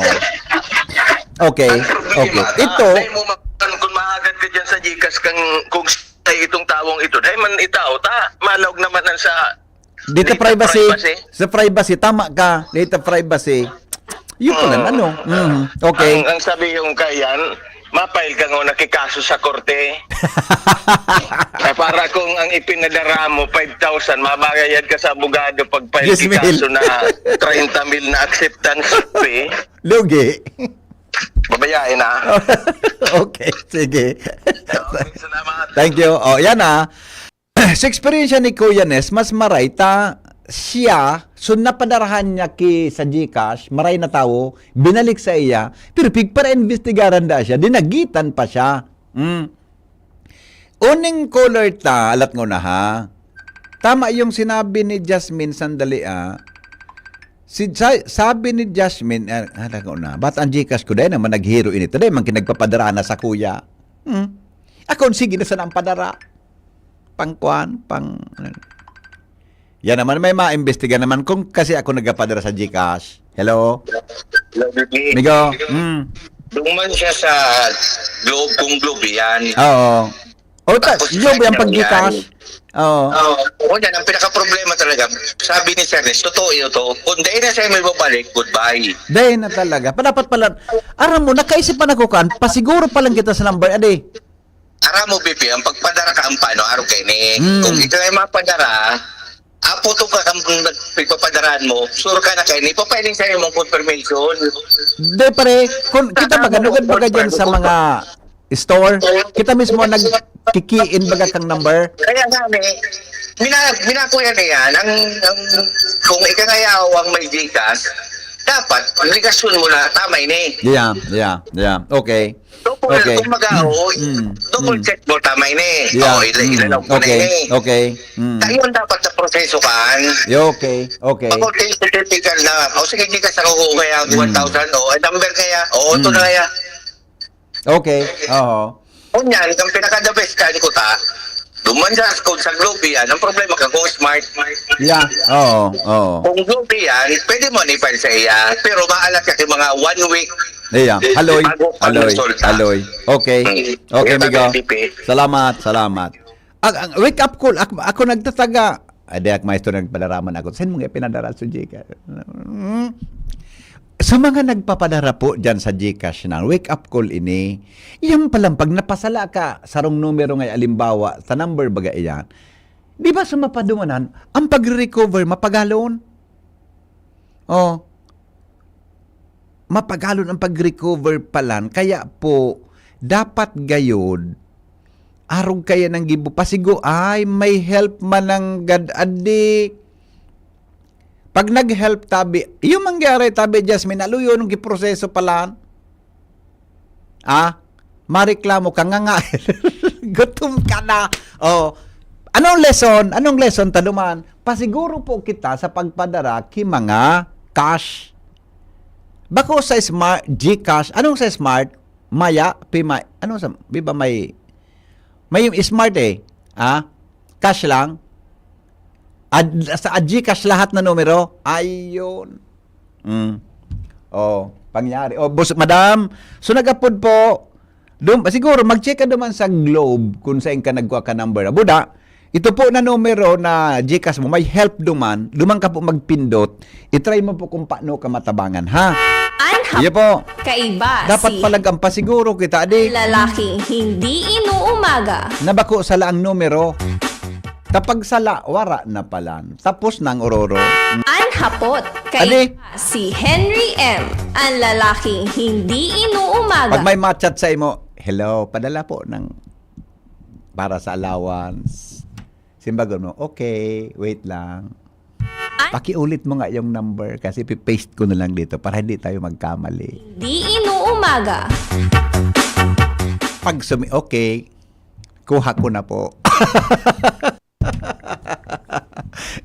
Okay, Ang problema, okay. Ito, dahil mo man kung maagad ka dyan sa Gcash kang, kung sa itong tawong ito, dahil man itao, ta, malaog naman ang sa data data privacy. Privacy. Sa privacy, tama ka. Data privacy. Yun pala, Oo. ano? Mhm. Okay. Ang, ang sabi yung kayan, ma-file ka nga nakikaso sa korte. Eh, para kung ang ipinadara mo, five thousand, mabayad ka sa abogado pag file Yes, ki kaso mil. na treinta mil na acceptance fee. Lugi. Babayae na. Okay, sige. Okay, salamat. Thank you. Oh, yan ah. Sa eksperyensya ni Kuya Nes, mas maray ta siya, so napadarahan niya ki sa Gcash, maray na tawo, binalik sa iya, pero pigpara-imbestigaran da siya, dinagitan pa siya. Mm. Uning caller ta, alat ngona ha. Tama yung sinabi ni Jasmine, sandali ah. Si Ja-, sabi ni Jasmine, ah, alat ngona, ba't ang Gcash ko dahil naman naghiro ini? Dahil man kinagpapadara na sa kuya. Hmm? Ako, sige na sana ang padara. Pangkuan, pang, ano. Yan naman, may maimbestiga naman kung kasi ako nagpapadara sa Gcash. Hello? Hello, Bibi. Migo? Mm. Doon man siya sa Globe, kung Globe yan. Oo. O, ta-, Tapos yun, yung yan. pag-Gcash. Oo. Oo. Oo, yan ang pinaka-problema talaga. Sabi ni Sir Nes, totoo yun to. Kung dahil na siya may babalik, goodbye. Dahil na talaga. Pa, dapat pala, aram mo, nakaisip pa na ko kan, pasiguro pa lang kita sa number, ade. Aram mo, B P, ang pagpadara ka, ang paano, araw kayo ni. Mm. Kung ikaw ay mapadara, apo to ka, ang pagpapadarahan mo, sure ka na kayo ni, papailin sa'yo mong confirmation. Di, pare, kung kita Tama, magano gud baga confirm, dyan sa confirm. mga store, kita mismo nagkikiin baga kang number. Kaya nga, eh, mina-, minakuya na yan. Ang, ang, kung ikaw nga yaw ang may Gcash, dapat, obligasyon mo na, tama yun eh. Yeah, yeah, yeah. Okay. Double, Okay. Kumbaga, oo, Mm. double Mm. check mo, tama ini. Yeah. Oo, ila- Mm. ilalaw ko na Okay. ini. Okay. Mm. Tayo ang dapat na proseso kan. Yeah, okay. Okay. Faculty certificate na, o sige, di ka sa kukuha kaya Mm. one thousand, o, eh, number kaya, o, ito Mm. na kaya. Okay. Oo. O niyan, ang pinaka-the best kan ko ta, duman sa school, sa Globe yan, ang problema ka kung smart. Yeah. Oo. Oo. Kung Globe yan, pwede mo ni-file sa iya, pero maalat ka yung mga one week. Yeah. Haloy. Bago pa Haloy. resulta. Haloy. Okay. Mm. Okay, Kaya amigo. tayo, P P. Salamat, salamat. Ag, ang wake up call, ako, ako nagtataga. Ay, di, ak, maestro, nagpadaraman ako. Saan mo nga pinadara sa Gcash? Hmm? Sa mga nagpapadara po dyan sa Gcash na, wake up call ini. Yan palang pag napasala ka sarong numero nga, alimbawa, sa number baga iyan, di ba sa mapadumanan, ang pagre-recover, mapagalon? Oh, mapagalon ang pag-recover palan. Kaya po, dapat gayod, arog kaya nang gibo, pasigo, ay, may help man ang gad adi. Pag nag-help tabi, yung mangyari tabi, Jasmine, aluyon, giproseso palan. Ah, mareklamo ka nga nga. Gutom ka na. Oh. Anong lesson? Anong lesson ta duman? Pasiguro po kita sa pagpadara ki mga cash. Bako sa Smart, GCash. Anong sa Smart? Maya, Pima, ano sa, di ba may, may yung Smart eh. Ah? Cash lang. Ad, sa GCash lahat na numero. Ayun. Mm. Oh, pangyari. Oh, boss, madam, so nagapod po. Dum, siguro, mag-check ka duman sa Globe kung saan ka nagkuha ka number. Buda, ito po na numero na GCash mo, may help duman. Duman ka po magpindot. I-try mo po kung paano ka matabangan, ha? Anhap Iyo po. Kaiba Dapat si palag ang pasiguro kita, di? Lalaking hindi inuumaga. Nabako sala ang numero. Kapag sala, wara na palan. Tapos na ang ororo. Anhapot Adi. Kaiba si Henry M. Ang lalaking hindi inuumaga. Pag may ma-chat sa imo, "Hello, padala po ng para sa allowance." Simbagon mo, "Okay, wait lang." Pakiulit mo nga yung number kasi pipaste ko na lang dito para hindi tayo magkamali. Hindi inuumaga. Pag sumi-, okay, kuha ko na po.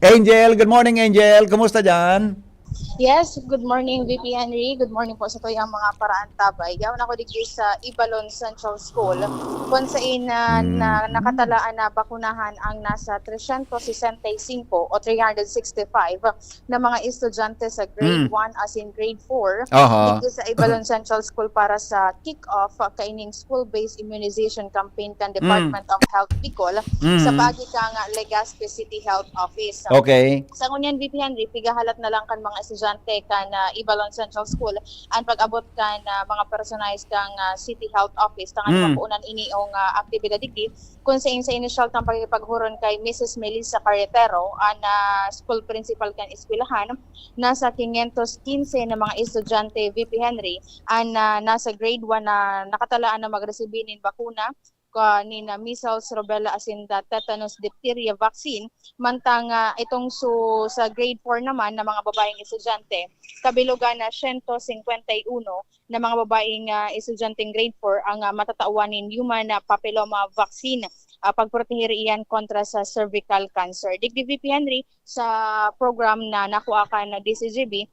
Angel, good morning, Angel. Kumusta dyan? Yes, good morning, V P Henry. Good morning po sa tuyang mga paraantabay. Yaon ako digdi sa Ibalon Central School, kung saan na, Mm. na nakatalaan na bakunahan ang nasa tresyentos sesenta y singko o three hundred sixty-five na mga estudyante sa grade Mm. one as in grade four Aha. digdi sa Ibalon Central School para sa kick-off, ah, kaining school-based immunization campaign kan Department of Health Bicol Mm. sa paagi kan Legazpi City Health Office. Okay. Sa ngunyan, V P Henry, pigahalat na lang kan mga estudyante kan, ah, Ibalon Central School an pag-abot kan, ah, mga personahe kan, ah, City Health Office tanganing Mm. mapuonan ini ong, ah, aktibidad digdi, kung sa, sa inisyal kan pakikipaghuron kay Missus Melissa Carretero, an, ah, school principal kan eskwelahan, nasa quinientos quince na mga estudyante, V P Henry, an, ah, nasa grade one na nakatalaan na magresibi nin bakuna ka, nin, ah, measles, rubella, asin da-, tetanus, diphtheria vaccine. Mantang, ah, itong su-, sa grade four naman na mga babaeng estudyante, kabilugan na siyento singkwenta y uno na mga babaeng, ah, estudyanteng grade four ang, ah, matatawan nin human, ah, papilloma vaccine. Ah, pagproteher iyan kontra sa cervical cancer. Digdi, V P Henry, sa program na nakuha kan D C G B,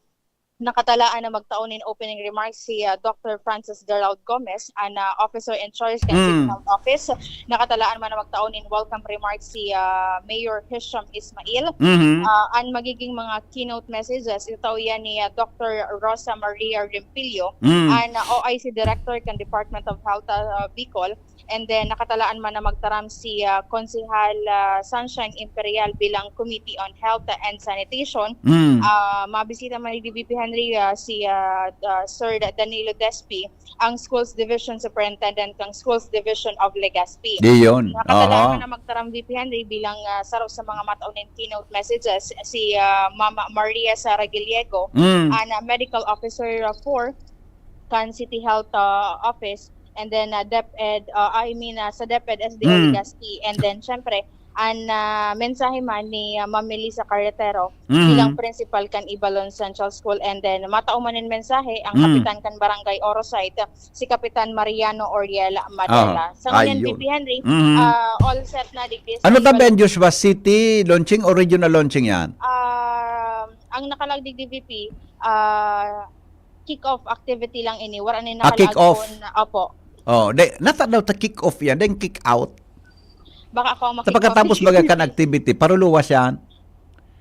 nakatalaan na magtao nin opening remarks si, ah, Doctor Francis Gerald Gomez, an, ah, officer in charge kan Mm. City Health Office. Nakatalaan man na magtao nin welcome remarks si, ah, Mayor Hisham Ismail. Mhm. Ah, an magiging mga keynote messages, itao iyan ni, ah, Doctor Rosa Maria Rimpillo, Mm. an, ah, O I C Director kan Department of Health, ah, Bicol. And then, nakatalaan man na magtaram si, ah, Konsehal, ah, Sunshine Imperial bilang Committee on Health and Sanitation. Mm. Ah, mabisita man ni D B P Henry, ah, si, ah, ah, Sir Da-, Danilo Despi, ang Schools Division Superintendent kang Schools Division of Legazpi. Di yun. Nakatalaan Aha. man na magtaram, V P Henry, bilang, ah, saro sa mga mataw nin keynote messages, si, ah, Mama Maria Sara Gallego, Mm. an, ah, Medical Officer, ah, four kan City Health, ah, Office, and then, ah, DepEd, ah, I mean, ah, sa DepEd S D O Mm. Legazpi, and then, syempre, an, ah, mensahe man ni, ah, Ma'am Melissa Carretero Mm. bilang principal kan Ibalon Central School, and then matao man nin mensahe ang Mm. kapitan kan Barangay Orosite, si Kapitan Mariano Oriel Madela. Aha. Sa ngayon, Ayun. V P Henry, Mm. ah, all set na digdi sa Ano ta, Ibalon. Ben Joshua, city launching o regional launching yan? Ah, ang nakalag digdi, V P, ah, kick-off activity lang ini. Wala ni Ah, nakalag kick-off. kun, opo. Oh, de, nata daw ta kick-off yan, then kick-out. Baka ako ang Sa pagkatapos makick-off. Baga kan activity, paruluwas yan.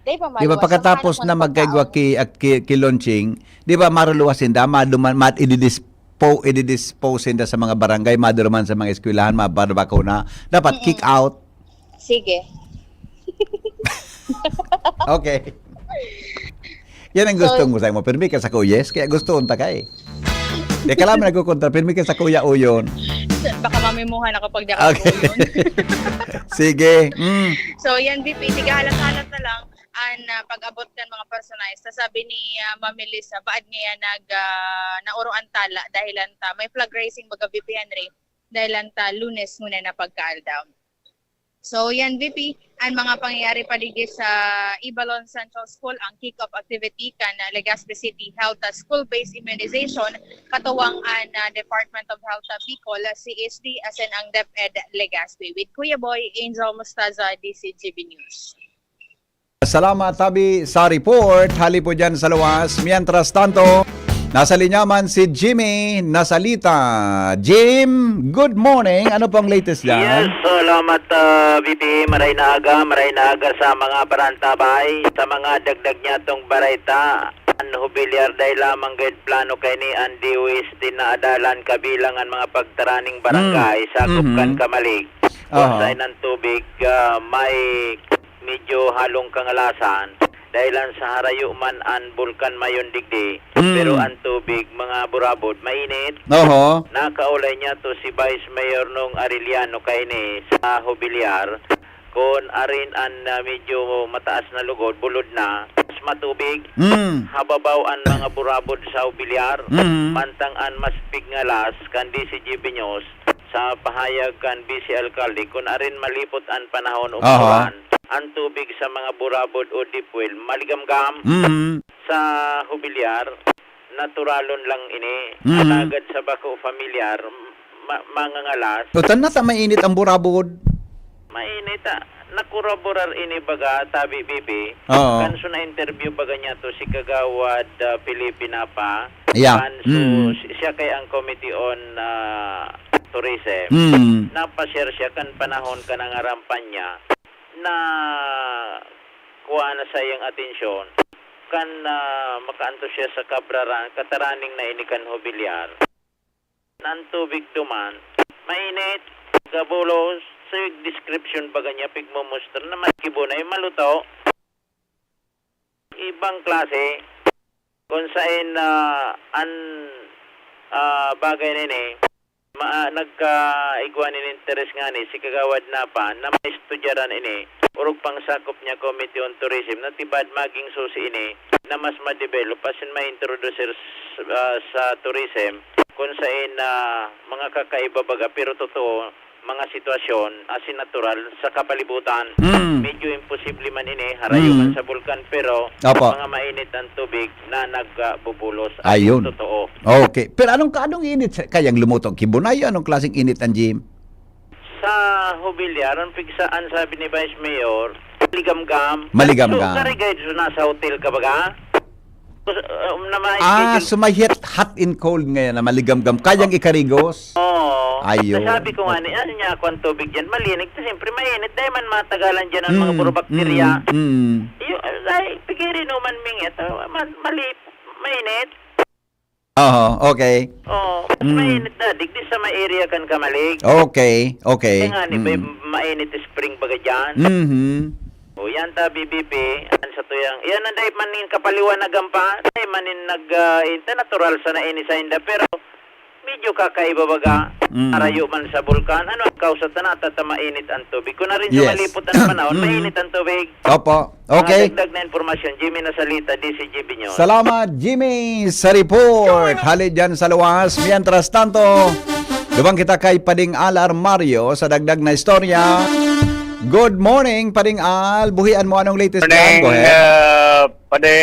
Di ba, Di ba, maluwas? Pagkatapos Ang na hanap man magkaigwa pagkaon. ki-, ah, ki-, ki-launching, di ba, maruluwas sinda, maduman, mat-, ididispo-, ididispose sinda sa mga barangay, maduruman sa mga eskwelahan, mabarbakuna. Dapat Mm-mm. kick out. Sige. Okay. Yan ang So, gusto mo, sabi mo, "Pirmi ka sa kuyes, kaya gusto unta ka eh." Di ka lang nagkukontra, "Pirmi ka sa kuya uyon." Baka mamimuhan ako pag di ako Okay. uyon. Sige. Mm. So, yan, V P, tiga halat-halat na lang ang, ah, pag-abot kan mga personahe. Sa sabi ni, ah, Ma'am Melissa, baad ngayan nag, ah, naoro an tala dahilan ta may flag raising baga, V P Henry, dahilan ta Lunes ngunyan na pagkaaldaw. So, yan, V P, ang mga pangyayari pa digdi sa Ibalon Central School, ang kick-off activity kan, ah, Legazpi City Health, ah, School-Based Immunization, katuwang an, ah, Department of Health, ah, Bicol, ah, C H D, asin ang DepEd Legazpi. With Kuya Boy, Angel Mostaza, D C G B News. Salamat, Tabi, sa report. Hali po dyan sa luwas. Mientras tanto, nasa linya man si Jimmy Nasalita. Jim, good morning. Ano pong latest dyan? Yes, salamat, ah, V P. Maray na aga, maray na aga sa mga barantabay, sa mga dagdag niyatong barayta. An Jubilar, dai lamang gayud plano kaini an D O S T na adalan kabilang an mga pagtaraning barangay, Hmm. sakop kan Mhm. Camalig, kung Aha. saan ang tubig, ah, may medyo halong kangalasan, dahilan sa harayo man an Bulkan Mayon digdi, Hmm. pero ang tubig, mga burabod, mainit. Oho. Nakaulay niya to si Vice Mayor Nong Arellano kaini sa Jubilar, kun arin an, ah, medyo mataas na lugod, bulod na, mas matubig. Hmm. Hababaw an mga burabod sa Jubilar, Hmm. mantang an mas pigngalas kan D C G B News, sa pahayag kan Vice Alkalde, kun arin malipot an panahon o Aha. umulan, an tubig sa mga burabod o deep well maligamgam. Mm. Sa Jubilar, naturalon lang ini. Mm. Alagad sa bako familiar, ma-, mangangalas. O, tan nata mainit ang burabod. Mainit, ah. Nakuraborar ini baga, tabi, bibi. Oo. Kan so na-interview baga niya to si Kagawad, ah, Felipe Napa. Yeah. Kan so, Mm. si-, siya kay ang Committee on, ah, Tourism. Mm. Napa-share siya kan panahon kan nangarampanya na kuha na sa iyang atensyon kan, ah, makaantos siya sa kabraran, kataraning na ini kan Jubilar. Nan tubig duman, mainit, gabulos, sa description baga niya, pigmumustra na mas kibunay, maluto. Ibang klase, kung sain, ah, an, ah, bagay na ini, ma-, nagkaigwa nin interes ngani si Kagawad Napa na maestudyaran ini, orog pang sakop niya Committee on Tourism, na tibad maging susi ini na mas ma-develop asin ma-introducer s-, ah, sa tourism, kung sain na mga kakaiba baga, pero totoo, mga sitwasyon asin natural sa kapalibutan. Mm. Medyo imposible man ini, harayo Mm. man sa bulkan, pero Opo. mga mainit ang tubig na nagbubulos. Ayun. Totoo. Okay. Pero anong, anong init sa, kayang lumuto? Kibunay? Anong klaseng init ang Jim? Sa Jubilar, ang pigsa, ang sabi ni Vice Mayor, maligamgam. Maligamgam. So, karigay, so, nasa hotel ka baga? Kus-, um, na may Ah, schedule. So may hit, hot and cold ngayon na maligamgam. Kayang Oh. ikarigos? Oo. Ayun. Nasabi ko nga ni, Okay. ano niya ako ang tubig dyan, malinig. Kasi siyempre mainit, dahil man matagalan dyan ang mga Mm, puro bakterya. Mm, mm. Yung, ay, pigiri naman mingit, ah, ma-, mali-, mainit. Oo, okay. Oo, mas Mm. mainit na. Digdi sa may area kan Camalig. Okay, okay. Kaya nga, ni, may Mm. mainit spring baga dyan. Mhm. O, yan ta, B B P, yan sa tuyang, yan ang dahil manin kapaliwanagan pa, dahil manin nag, ah, inta natural sa naini sa inda, pero medyo kakaiba baga, Mm. arayo man sa bulkan, ano ang kausa ta na, tata mainit ang tubig. Kung na rin sa Yes. malipot ang panahon, Mm. mainit ang tubig. Opo. Okay. Mga dagdag na impormasyon, Jimmy Nasalita, D C G B News. Salamat, Jimmy, sa report. Hali dyan sa luwas. Mientras tanto, dumang kita kay Pading Alar Mario sa dagdag na istorya. Good morning, Paring Al. Buhian mo, anong latest dyan? Morning, Go ahead. uh, Pade,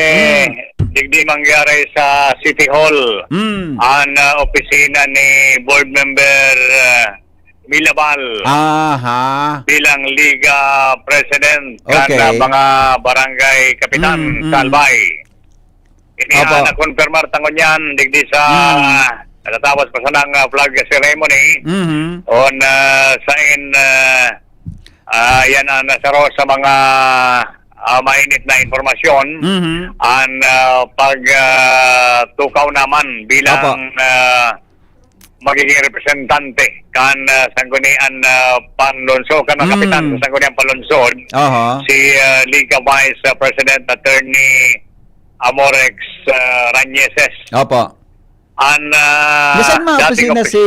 Hmm. digdi mangyari sa City Hall. Hmm. Ang, uh, opisina ni Board Member, uh, Milabal Aha. bilang Liga President kan, Okay. uh, mga barangay kapitan Hmm, hmm. sa Albay. Ini Opo. ang nakonfirmar ta ngunyan digdi sa Hmm. natatapos pa sanang, ah, flag ceremony. Mhm. On, ah, sain, ah, ah, yan ang nasaro sa mga, ah, mainit na impormasyon. Mhm. Ang, ah, pag, ah, tukaw naman bilang, Opo. ah, magiging representante kan, ah, Sangguniang, ah, Panlungsod, kan mga Mm. kapitan sa Sangguniang Panlungsod, Aha. si, ah, Liga Vice, ah, President Attorney Amorex, ah, Rañeses. Opo. An, ah, Nasaan mga dating opisina opis- si,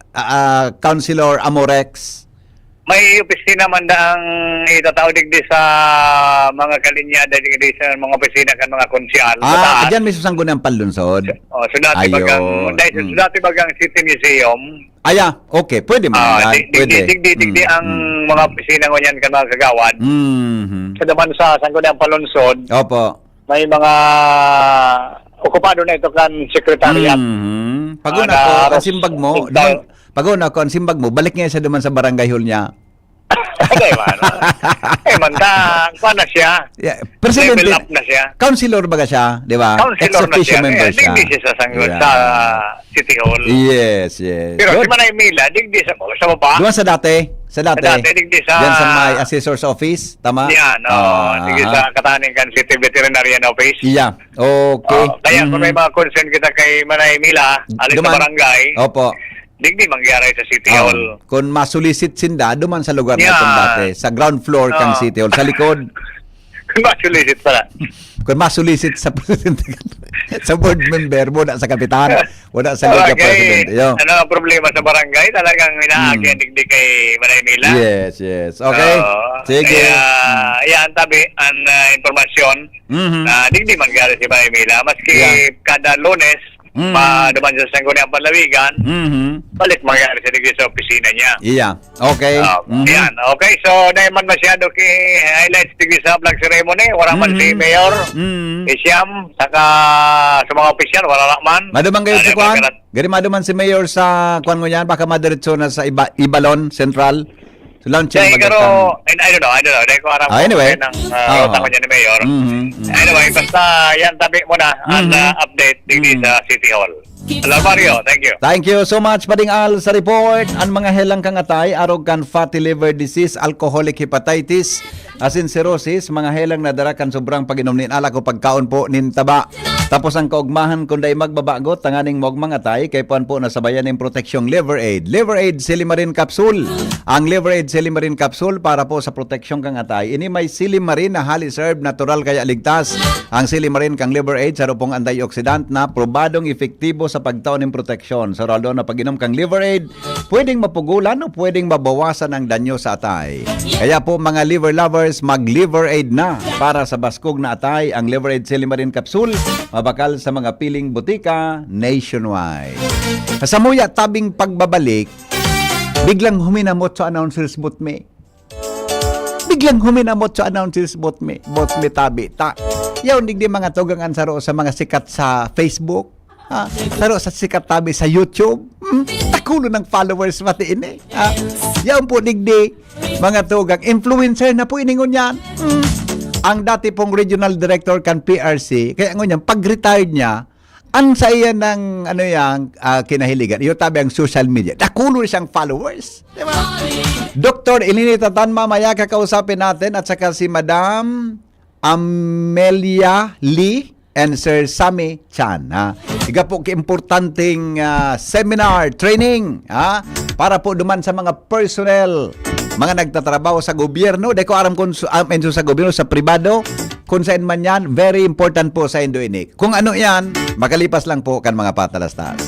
ah, ah, Councilor Amorex? May opisina man daang itatao digdi sa mga kalinya, digdi sa mga opisina kan mga konsehal, sa Ah, taas. Diyan mismo sa Sangguniang Panlungsod? Oh, so dati Ayun. bagang, dahil sa Mm. dati bagang City Museum. Aya, okay. Pwede man Ah, yan. di, di, Pwede. di, di, di, di Mm, ang mm. mga opisina ngunyan kan mga kagawad. Mhm. Sa duman sa Sangguniang Panlungsod, Opo. may mga okupado na ito kan secretariat. Mhm. Pag-una Ah, ko, ang naros-, simbag mo, nagtayo. duman, pag-una ko, ang simbag mo, balik nga sa duman sa barangay hall niya. Hindi man. Eh, man, ta-, kuwan na siya. Yeah, presidente, Level up na siya. councilor baga siya, di ba? Councilor Ex na officio siya. member Kaya siya. digdi siya sa sanggo-, Yeah. sa City Hall. Yes, yes. Pero Good. si Manay Mila, digdi sa, sa baba. Duman sa dati, sa Sa dati. dati, digdi sa Diyan sa may assessor's office, tama? Yan, oo. Ah, Digdi aha. sa kataning kan City Veterinarian Office. Yeah. Okay. Oo, kaya kung may Mhm. mga concern kita kay Manay Mila, alin sa Duman. barangay, Opo. digdi mangyari sa City Oo. Hall. Kung masulisit sinda, duman sa lugar na itong Yeah. dati, sa ground floor kang Oo. City Hall, sa likod. Kung masulisit pala. Kung masulisit sa presidente, sa board member, wala sa kapitan, wala sa Liga Sabagay, president. Yo. ano ang problema sa barangay? Talagang inaagi Hmm. ang digdi kay Manay Mila. Yes, yes. Okay. Oo. Sige. Kaya, Mm. yan, tabi, ang, ah, impormasyon Mhm. na digdi mangyari si Manay Mila. Maski Yeah. kada Lunes, Mm. ma-, duman sa Sangguniang Panlawigan, Mhm. balik mangyari sa digdi sa opisina niya. Iya. Okay. Ah, Mhm. yan. Okay, so, dahil man masyado ki-highlights digdi sa flag ceremony, wala man si Mhm. Mayor, Mhm. si Siam, saka sa mga opisyal, wala man. Maduman kayo Ano sa yung kwan? mga Gari maduman si Mayor sa kwan mo yan, baka madiretso na sa Iba-, Ibalon Central. So, launching Dahil baga pero, kan- and I don't know, I don't know. Dahil ko aram Ah, ko anyway. kung ng, ah, Oo. utak ko dyan ni Mayor. Mhm, mhm. Anyway, basta yan, tabi mo na ang, Mhm. ah, update digdi Mhm. sa City Hall. Hello, Mario. Thank you. Thank you so much, Pading Al, sa report. Ang mga helang kang atay, arog kan fatty liver disease, alcoholic hepatitis, asin cirrhosis, mga helang nadara kan sobrang pag-inom nin alak o pagkaon po nin taba. Tapos ang kaugmahan, kung dai magbabagot, tanganing maogmang atay, kay puan po nasabayan nin proteksyong Liver Aid. Liver Aid Silimarin Capsule. Ang Liver Aid Silimarin Capsule para po sa proteksyon kang atay. Ini may silimarin na highly served, natural kaya ligtas. Ang silimarin kang Liver Aid, saro pong antioxidant na probadong epektibo sa pagtao nin proteksyon. Sa ralo na pag-inom kang Liver Aid, pwedeng mapugulan o pwedeng mabawasan ang danyo sa atay. Kaya po, mga liver lovers, mag-Liver Aid na para sa baskog na atay. Ang Liver Aid Silimarin Capsule, mabakal sa mga piling botika nationwide. Sa muya tabing pagbabalik, biglang huminamot sa announcer's booth mi. Biglang huminamot sa announcer's booth mi. Booth mi tabi ta. Yaon digdi mga tugang an saro sa mga sikat sa Facebook. Ha? Saro sa sikat tabi sa YouTube. Hmm? Takulo ng followers pati ini. Ha? Yaon po digdi mga tugang. Influencer na po ini ngunyan. Hmm? Ang dati pong regional director kan P R C, kaya ngunyan, pag-retired niya, ang sa iya ng, ano yan, ah, kinahiligan, iyo tabi ang social media. Dakulo siyang followers. Di ba? Doktor Elinita Tan, mamaya kakausapin natin at saka si Madam Amelia Lee and Sir Sammy Chan, ha? Iga po kaimportanteng, ah, seminar, training, ha? Para po duman sa mga personnel, mga nagtatrabaho sa gobyerno, di ko aram kung su-, ah, mention sa gobyerno, sa pribado, kung saan man yan, very important po sa indo ini. Kung ano yan, makalipas lang po kan mga patalastas.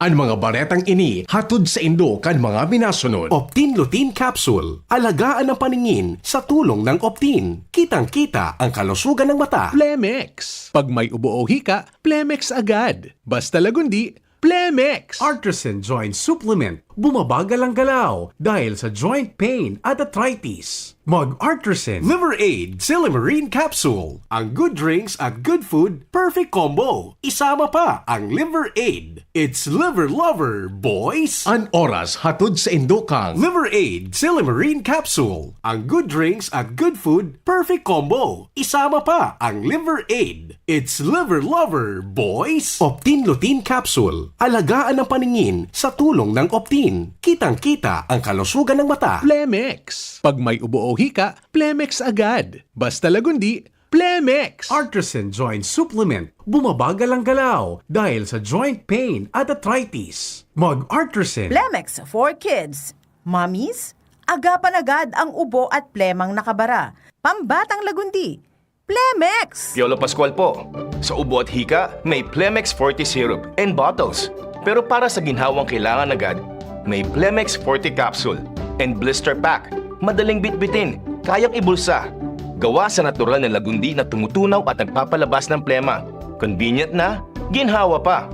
An mga baretang ini hatod saindo kan mga minasunod. Optin Lutein Capsule. Alagaan ang paningin sa tulong ng Optin. Kitang-kita ang kalusugan ng mata. Plemex. Pag may ubo o hika, Plemex agad. Basta Lagundi, Plemex! Artisan Joint Supplement. Bumabagal ang galaw dahil sa joint pain at arthritis. Mag-Artisan Liver Aid Silymarin Capsule. Ang good drinks at good food, perfect combo. Isama pa ang Liver Aid. It's Liver Lover, boys! An oras hatod sa indokang Liver Aid Silymarin Capsule. Ang good drinks at good food, perfect combo. Isama pa ang Liver Aid. It's Liver Lover, boys! Optin Lutein Capsule. Alagaan ang paningin sa tulong ng Optin. Kitang-kita ang kalusugan ng mata. Plemex. Pag may ubo o hika, Plemex agad. Basta Lagundi, Plemex. Artisan Joint Supplement. Bumabagal ang galaw dahil sa joint pain at arthritis. Mag-Artisan. Plemex for kids. Mommies, agapan agad ang ubo at plemang nakabara. Pambatang Lagundi. Plemex! Piolo Pascual po. Sa ubo at hika, may Plemex Forte Syrup and bottles. Pero para sa ginhawang kailangan agad, may Plemex Forte Capsule and Blister Pack. Madaling bitbitin, kayang ibulsa. Gawa sa natural na lagundi na tumutunaw at nagpapalabas ng plema. Convenient na, ginhawa pa.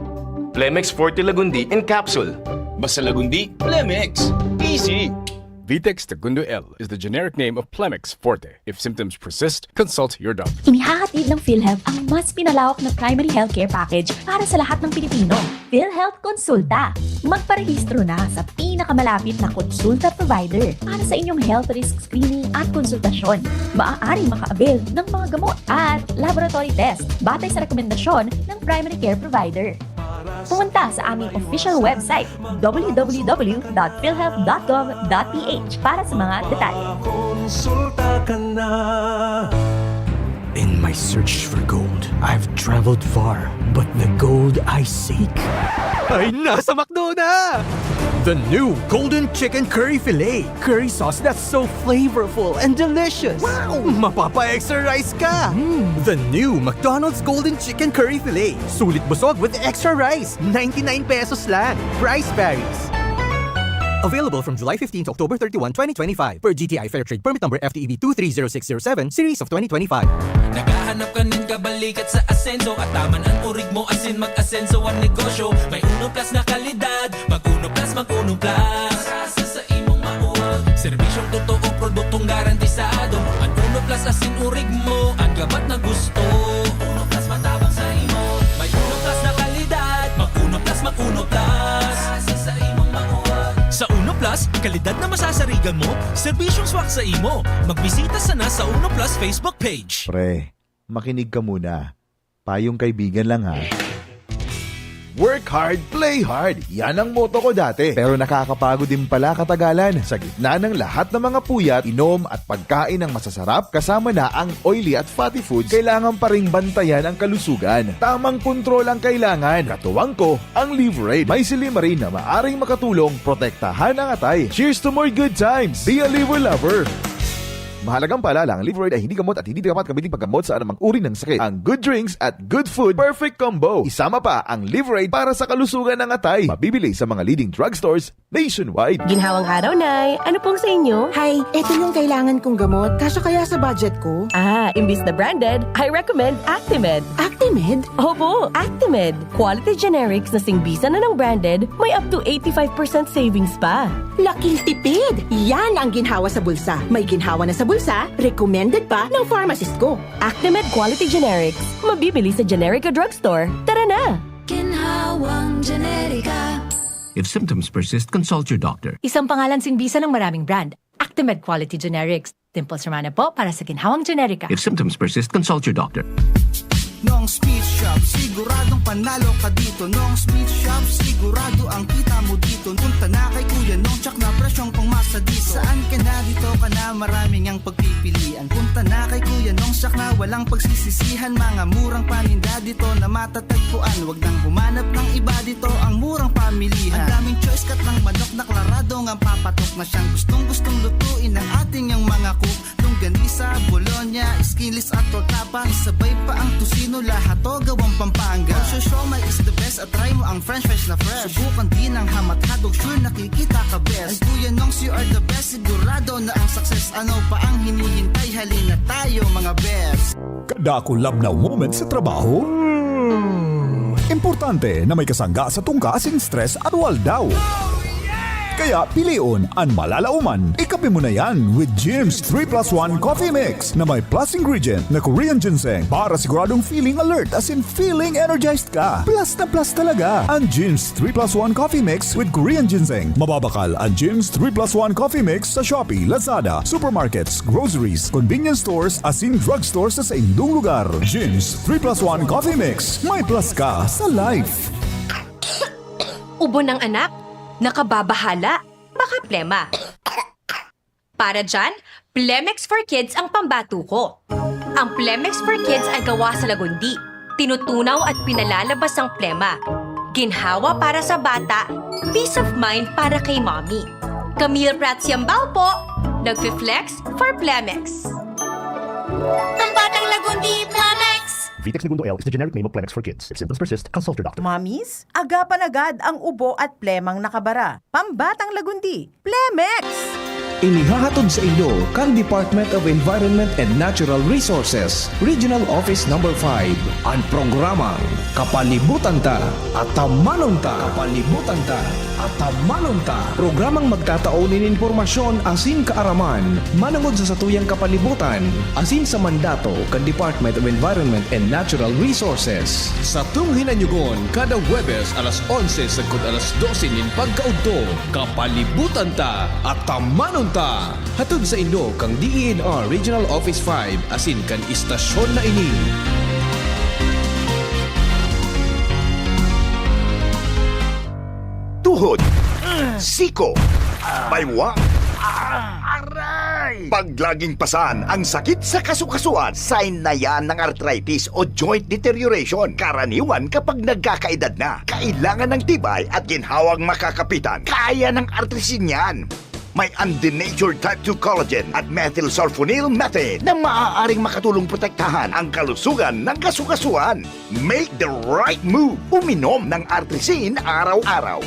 Plemex Forte Lagundi in Capsule. Basta Lagundi, Plemex. Easy! Vitex Tagundo L is the generic name of Plemex Forte. If symptoms persist, consult your doctor. Inihahatid ng PhilHealth ang mas pinalawak na primary healthcare package para sa lahat ng Pilipino. PhilHealth Konsulta. Magparehistro na sa pinakamalapit na konsulta provider para sa inyong health risk screening at konsultasyon. Maaaring makaabel ng mga gamot at laboratory test batay sa rekomendasyon ng primary care provider. Pumunta sa aming official website, w w w dot philhealth dot gov dot p h, para sa mga detalye. Konsulta ka na. In my search for gold, I've traveled far, but the gold I seek ay nasa McDo na! The new Golden Chicken Curry Filet. Curry sauce that's so flavorful and delicious. Wow! Mapapa-extra rice ka! Mm. The new McDonald's Golden Chicken Curry Filet. Sulit busog with extra rice. Ninety-nine pesos lang. Price varies. Available from July fifteen to October thirty-one, twenty twenty-five. Per G T I Fair Trade Permit Number F T E B two three zero six zero seven, Series of twenty twenty-five. Naghahanap ka nin kabalikat sa asin? Asenso at taman an urig mo asin mag-asenso an negosyo. May Uno Plus na kalidad. Mag Uno Plus, mag Uno Plus. Sa sa imong mauwag. Serbisyong totoo, produktong garantisado. An Uno Plus asin urig mo, an gabat na gusto. Uno Plus matabang sa imo. May Uno Plus na kalidad. Mag Uno Plus, mag Uno Plus. Sa sa imong mauwag. Sa Uno Plus, kalidad na masasarigan mo, serbisyong swak sa imo. Magbisita sana sa Uno Plus Facebook page. Pre, makinig ka muna. Payong kaibigan lang ha. Work hard, play hard. Yan ang motto ko dati. Pero nakakapagod din pala katagalan. Sa gitna ng lahat ng mga puyat, inom at pagkain ng masasarap, kasama na ang oily at fatty foods, kailangan pa ring bantayan ang kalusugan. Tamang kontrol ang kailangan. Katuwang ko, ang Liverade. May silymarin na maaring makatulong protektahan ang atay. Cheers to more good times! Be a Liver Lover! Mahalagang paalala, ang Liverade ay hindi gamot at hindi dapat gamitin paggamot sa anumang uri ng sakit. Ang good drinks at good food, perfect combo. Isama pa ang Liverade para sa kalusugan ng atay. Mabibili sa mga leading drugstores nationwide. Ginhawang araw, Nay! Ano pong sa inyo? Hay, eto yung kailangan kong gamot. Kasya kaya sa budget ko? Ah, imbis na branded, I recommend Actimed. Actimed? Opo, Actimed. Quality generics na singbisan na ng branded, may up to eighty-five percent savings pa. Laking tipid! Yan ang ginhawa sa bulsa. May ginhawa na sa bulsa, recommended pa ng pharmacist ko. Actimed Quality Generics. Mabibili sa Generica Drugstore. Tara na! Ginhawang Generica. If symptoms persist, consult your doctor. Isang pangalan singbisan ng maraming brand. Actimed Quality Generics. Dimples Romana po para sa Ginhawang Generica. If symptoms persist, consult your doctor. Nong's Meat Shop, siguradong panalo ka dito. Nong's Meat Shop, sigurado ang kita mo dito. Punta na kay Kuya Nong, tsak na presyong pangmasa dito. Saan ka na, dito ka na, marami ngang pagpipilian. Punta na kay Kuya Nong, tsak na walang pagsisisihan. Mga murang paninda dito na matatagpuan. Wag nang humanap ng iba dito, ang murang pamilihan. Ang daming choice, kat ng manok na klarado ngang papatok na siyang gustong-gustong lutuin ng ating yang mga cook. Longganisa, bologna, skinless at tortapa. Isabay pa ang tocino, lahat to gawang Pampanga. Ang siomai is the best at try mo ang french fries na fresh. Subukan din ang ham at hotdog, sure nakikita ka best. Ay Kuya Nongs, you are the best, sigurado na ang success. Ano pa ang hinihintay? Halina tayo mga best. Kadakul lamnaw moment sa trabaho? Hmm. Importante na may kasangga sa tungka asin stress aroaldaw. Kaya pilion an malalaoman. Ikape mo na yan with Jim's three plus one Coffee Mix na may plus ingredient na Korean ginseng para siguradong feeling alert asin feeling energized ka. Plus na plus talaga an Jim's three plus one Coffee Mix with Korean ginseng. Mababakal an Jim's three plus one Coffee Mix sa Shopee, Lazada, supermarkets, groceries, convenience stores asin drugstore sa saindong lugar. Jim's three plus one Coffee Mix. May plus ka sa life. Ubo ng anak? Nakababahala? Baka plema. Para dyan, Plemex for Kids ang pambato ko. Ang Plemex for Kids ay gawa sa lagundi. Tinutunaw at pinalalabas ang plema. Ginhawa para sa bata, peace of mind para kay mommy. Camille Prats Yambao po, nagfi-flex for Plemex. Pambatang Lagundi, Plemex! Vitex Negundo L is the generic name of Plemex for kids. If symptoms persist, consult your doctor. Mamis, agapan agad ang ubo at plemang nakabara. Pambatang Lagundi, Plemex! Inihahatod sa inyo kan Department of Environment and Natural Resources, Regional Office Number five, an programang Kapalibutan Ta, Atamanon Ta. Kapalibutan Ta, Atamanon Ta. Programang magtatao nin impormasyon asin kaaraman manongod sa satuyang kapalibutan asin sa mandato kan Department of Environment and Natural Resources. Satong hinanyugon kada Huwebes alas onse sagkod alas dose nin pagkaudto. Kapalibutan Ta, Atamanon Ta! Hatod sa inyo kan D E N R Regional Office five asin kan istasyon na ini. Tuhod, siko, baywa, aray! Pag laging pasan ang sakit sa kasukasuan, sign na yan ng arthritis o joint deterioration. Karaniwan kapag nagkakaedad na, kailangan ng tibay at ginhawang makakapitan. Kaya ng artrisin yan. May undenatured type two collagen at methylsulfonyl methane na maaaring makatulong protektahan ang kalusugan ng kasukasuan. Make the right move. Uminom ng Artrisin araw-araw.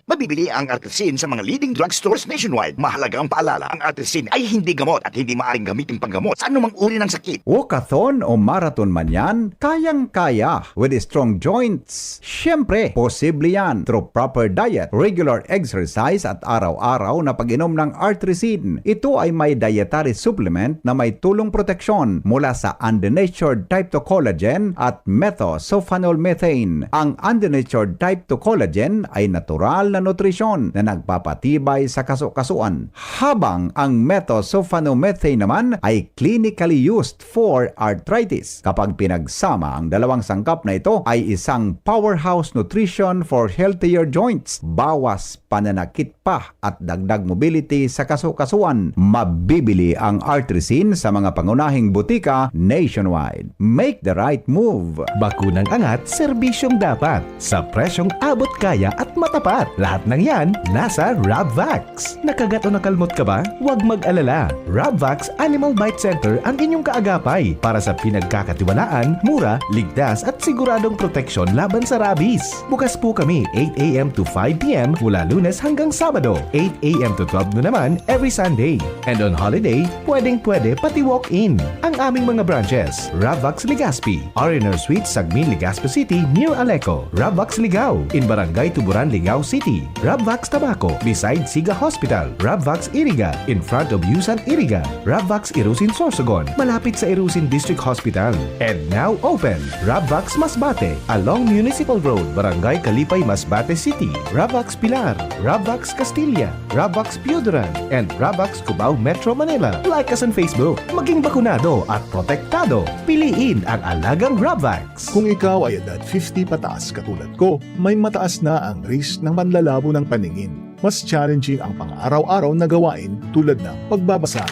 Mabibili ang Artrisin sa mga leading drugstores nationwide. Mahalagang paalala, ang Artrisin ay hindi gamot at hindi maaaring gamitin panggamot sa anumang uri ng sakit. Walkathon o marathon man yan, kayang-kaya with strong joints. Siyempre, posible yan through proper diet, regular exercise at araw-araw na pag-inom ng Artrisin. Ito ay may dietary supplement na may tulong proteksyon mula sa undenatured type two collagen at methosulfonol methane. Ang undenatured type two collagen ay natural na nutrisyon na nagpapatibay sa kasukasuan, habang ang methosulfonomethane naman ay clinically used for arthritis. Kapag pinagsama ang dalawang sangkap na ito, ay isang powerhouse nutrition for healthier joints, bawas pananakit pa at dagdag mobility sa kasukasuan. Mabibili ang Artrisin sa mga pangunahing butika nationwide. Make the right move! Bakunang angat, serbisyong dapat, sa presyong abot kaya at matapat. Lahat ng yan nasa Rabvax. Nakagat o nakalmot ka ba? Huwag mag-alala. Rabvax Animal Bite Center ang inyong kaagapay para sa pinagkakatiwalaan, mura, ligtas at siguradong proteksyon laban sa rabies. Bukas po kami eight a.m. to five p.m. mula Lunes hanggang Sabado, eight a.m. to twelve noon naman every Sunday. And on holiday, pwedeng-pwede pati walk-in. Ang aming mga branches, Rabvax Legazpi, R and R Suite, Sagmin, Legazpi City, near Aleco, Rabvax Ligao, in Barangay Tuburan, Ligao City, Rabvax Tabaco, beside Siga Hospital, Rabvax Iriga, in front of Yusan Iriga, Rabvax Irusin Sorsogon, malapit sa Irusin District Hospital. And now open, Rabvax Masbate, along Municipal Road, Barangay Kalipay, Masbate City, Rabvax Pilar, Rabvax Castilla, Rabvax Pioduran, and Rabvax Cubao, Metro Manila. Like us on Facebook. Maging bakunado at protektado. Piliin ang alagang Rabvax. Kung ikaw ay edad fifty pataas katulad ko, may mataas na ang risk ng panlalabo ng paningin. Mas challenging ang pang-araw-araw na gawain tulad ng pagbabasa,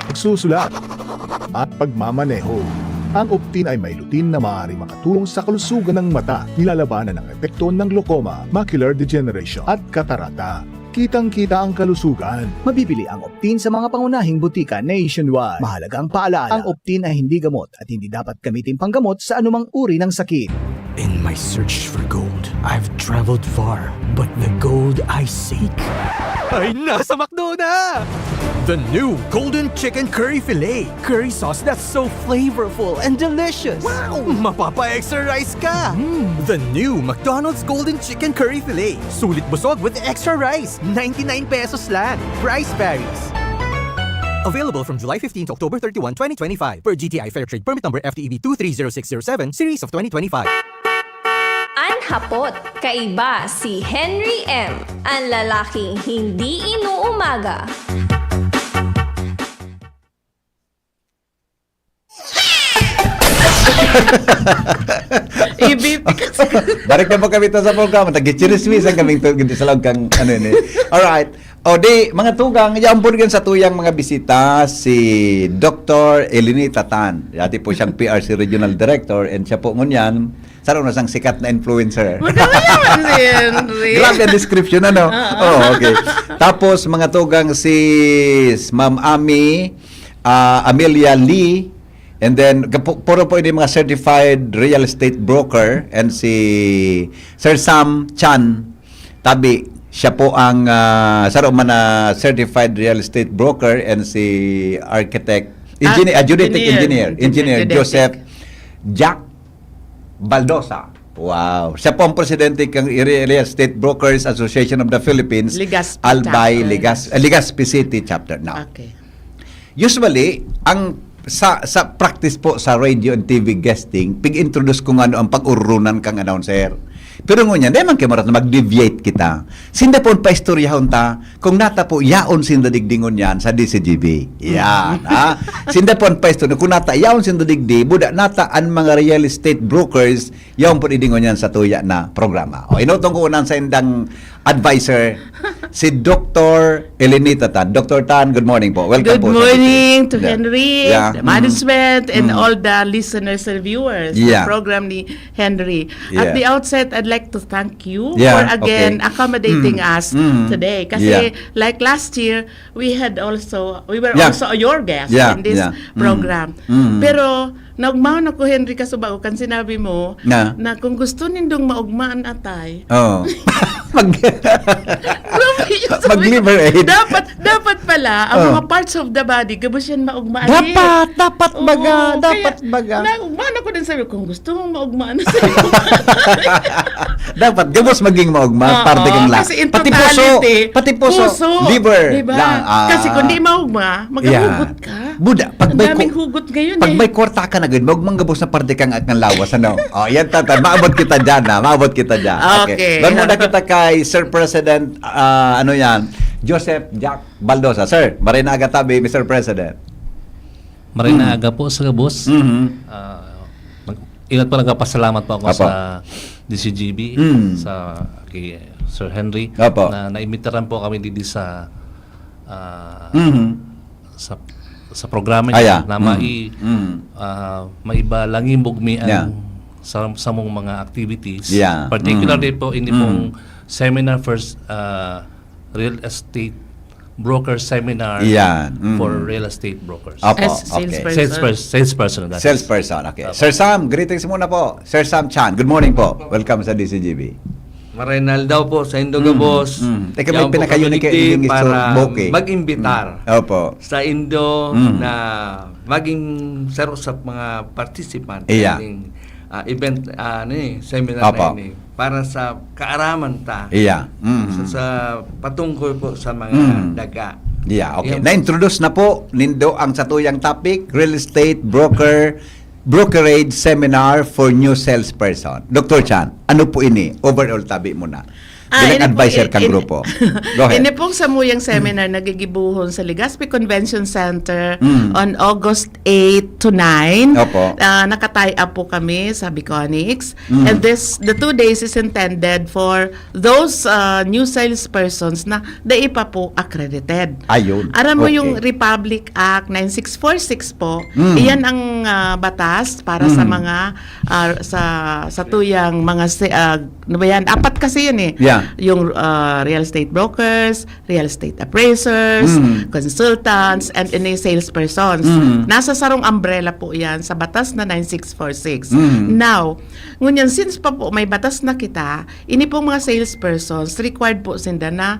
pagsusulat, at pagmamaneho. Ang Optin ay may lutein na maaaring makatulong sa kalusugan ng mata, nilalabanan ang epekto ng glaucoma, macular degeneration, at katarata. Kitang-kita ang kalusugan. Mabibili ang Optin sa mga pangunahing butika nationwide. Mahalagang paalala, ang Optin ay hindi gamot at hindi dapat gamitin panggamot sa anumang uri ng sakit. In my search for gold, I've traveled far, but the gold I seek ay nasa McDo na! The new Golden Chicken Curry Filet. Curry sauce that's so flavorful and delicious. Wow! Mapapa-extra rice ka! Mm. The new McDonald's Golden Chicken Curry Filet. Sulit busog with extra rice. Ninety-nine pesos lang. Price varies. Available from July fifteen to October thirty-one, twenty twenty-five. Per G T I Fair Trade Permit Number F T E B two three zero six zero seven, Series of twenty twenty-five. An hapot, kaiba si Henry M, an lalaking hindi inuumaga. Ibibig kasi. Balik na po kami to sa programa. Nagchichirismisan kaming to, sa lawag kang ano yun eh. Alright. O di, mga tugang, yaon po rin sa tuyang mga bisita, si Doktor Elinita Tan. Dati po siyang P R C Regional Director and siya po ngunyan, saro na siyang sikat na influencer. Magkakayaman si Henry. Grabe ang description, ano? Oo, okay. Tapos, mga tugang, si Ma'am Ami, ah, Amelia Lee, and then, kapu- puro po ini mga certified real estate broker, and si Sir Sam Chan Tabi, siya po ang ah, saro man na certified real estate broker and si architect, engineer, Ah, ah, geodetic engineer. engineer, engineer, Engineer, geodetic. Joseph Jack Baldosa. Wow. Siya po ang presidente ng Real Estate Brokers Association of the Philippines, Legazpi Albay, chapter. Legaz- ah, Legazpi City chapter now. Okay. Usually, ang sa sa practice po sa radio and T V guesting, pig-introduce ko nga ano ang pag-urunan kang announcer. Pero ngunyan, di man kayo marat na mag-deviate kita. Sinda po ang paistoryahon ta, kung nata po, yaon sinda digdi ngunyan sa D C G B. Yan, ha? Sinda po ang paistorya, kung nata, yaon sinda digdi, buda nata ang mga real estate brokers, yaon po digdi ngunyan sa tuya na programa. O, inutong ko unan sa indang advisor, si Doktor Elenita Tan. Doktor Tan, good morning po. Welcome Good po sa morning D C. to Yeah. Henry, Yeah. the Mm. management, and Mm. all the listeners and viewers Yeah. ng program ni Henry. Yeah. At the outset, I'd like to thank you Yeah, for again okay. accommodating Mm. us Mm. today. Kasi Yeah. like last year, we had also, we were Yeah. also your guest Yeah, in this yeah. Mm. program. Mm. Pero naugmaon ako, Henry, kasubago kan sinabi mo Na? na kung gusto nindong maugmaan atay, Oh. Mag Grabe yun. Mag-Liver Aid. Dapat, dapat pala, ang Oh. mga parts of the body, gabos yan maugmaan. Dapat, dapat Oo, baga, kaya dapat baga. Naugmaan ako din, sabi ko, kung gusto mong maugmaan na sa'yo. Dapat gabos maging maugma, Oo, parte kang la. Kasi in Pati puso, totality, pati puso, liver, Diba? lang, ah. Kasi kung di maugma, magkahugot ka. Buda, pag Ang may daming ku- hugot ngayon pag eh. may kwarta ka na gud, maugmang gabos na parte kang, kang lawas, ano? Oh, yan, tata, maabot kita dyan, ha? Maabot kita dyan. Okay. Doon muna kita kay Sir President, ah, ano yan, Joseph Jack Baldosa. Sir, maray na aga tabi, Mister President. Maray na Mm. aga po sa gabos. Mhm. Ah, mag- ingat po, nagpapasalamat po ako Apo. sa D C G B, Mm. sa kay Sir Henry, Apo. na naimbitaran po kami didi sa ah, Mhm. sa sa programa Ah, niya yeah. na Mm. mai Mm. ah, maiba langibog mi ang Yeah. sa samong mga activities. Yeah. Particularly Mm. po, ini Mm. pong seminar first ah, real estate broker seminar Yan. Mm. for real estate brokers. Apo, As okay. salesperson. Salesperson, salesperson, that is. Salesperson, okay. Apo. Sir Sam, greetings muna po. Sir Sam Chan, good morning po. Welcome sa D C G B. Maray na aldaw po sa Indo Mm, Gabos. mm. Teka, may Yaon po pinakayo kami ni kay digdi Iging Iso para Boke. mag-imbitar Mm. Opo. sa Indo Mm. na maging saro sa mga participant Iya. sa ating, ah, event, ah, ano eh, seminar Opo. na ini para sa kaaraman ta Iya. Mm. sa, sa patungkol po sa mga Mm. daga. Yeah, okay. Yan. Na-introduce na po nindo ang satuyang topic, real estate broker brokerage seminar for new salesperson. Doktor Chan, ano po ini? Overall tabi muna. Ah, Bilang ini po, advisor in- kang in- grupo. Go ahead. Ini pong samuyang seminar na gigibuhon sa Legazpi Convention Center Mm. on August eight to nine. Opo. Ah, naka-tie up po kami sa Biconics. Mm. And this, the two days is intended for those ah, new salespersons na dai pa po accredited. Ayun. Aram mo Okay. yung Republic Act nine six four six po, Mm. iyan ang ah, batas para sa Mm. mga ah, sa sa tuyang mga se- ah, ano ba yan? Apat kasi yun eh. Yeah. yung ah, real estate brokers, real estate appraisers, Mm. consultants, and any salespersons. Mm. Nasa sarong umbrella po yan sa batas na nine six four six. Mm. Now, ngunyan, since pa po may batas na kita, ini pong mga salespersons, required po sinda na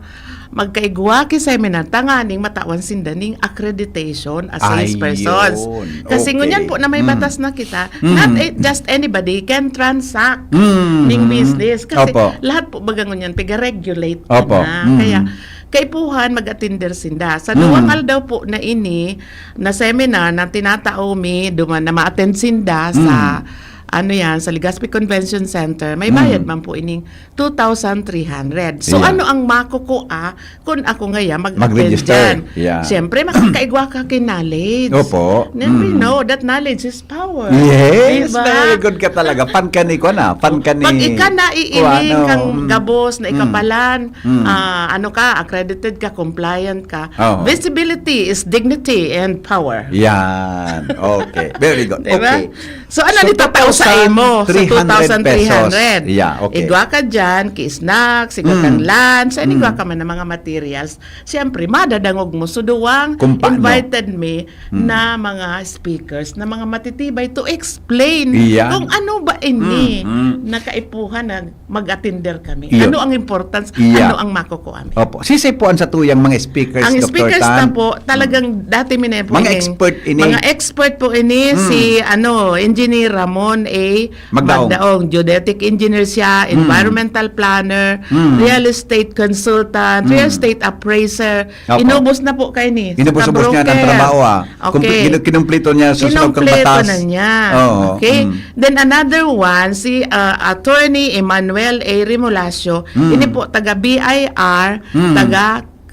magkaigwa ki seminar tanganing matawan sinda ning accreditation as salespersons. Ayun. Kasi Okay. ngunyan po na may Mm. batas na kita, Mm. not a- just anybody can transact Mm. ning business. Kasi Opo. lahat po baga ngunyan, piga-regulate Opo. na. Mm. Kaya kaipuhan mag-attender sinda. Sa Mm. duwang aldaw po na ini, na seminar na tinatao mi, duman na ma-attend sinda sa, Mm. ano yan, sa Legazpi Convention Center, may Mm. bayad man po ining two thousand three hundred. So, Yeah. ano ang makukua kung ako ngaya mag-attend Mag-register. dyan? Yeah. Siyempre, makakaigwa ka kin knowledge. Opo. Then we Mm. know that knowledge is power. Yes, Diba? very good ka talaga. Fan ka ni, kuwan ah. Fan ka ni, Pag ika naiiling kuwan, kang mm. gabos na Mm. ikapalan, Mm. ah, ano ka, accredited ka, compliant ka, Oo. visibility is dignity and power. Yan. Okay. Very good. Diba? Okay. So, ano So, ni tatao sa imo sa two thousand three hundred two thousand three hundred? pesos. Yeah, okay. Igwa ka dyan, ki-snacks, igwa Mm. kang lunch, and igwa Mm. ka man ng mga materials. Siyempre, madadangog mo sa duwang Kung paano. invited me Mm. na mga speakers, na mga matitibay to explain Yeah. kung ano ba ini Mm, mm. na kaipuhan na mag-attender kami. Iyo. Ano ang importance? Yeah. Ano ang makukuha mi? Opo. Sisay po ang satuyang mga speakers, Ang Doktor speakers Tan? na po, talagang dati mi na po Mga ining- expert ini. Mga expert po ini, Mm. si ano, Engineer Ramon A. Magdaong. Magdaong. Geodetic engineer siya, Mm. environmental planner, Mm. real estate consultant, Mm. real estate appraiser. Opo. Inubos na po kayo ni. Inubos-ubos niya ng Ka-broker. trabaho ah. Okay. Kumpli-, kinu-, kinumpleto niya sa sulog kang Kinumpleto batas. na niya. Oo. Okay. Mm. Then another one, si uh, Attorney Emmanuel A. Remolacio. Mm. Ini po, taga B I R, Mm. taga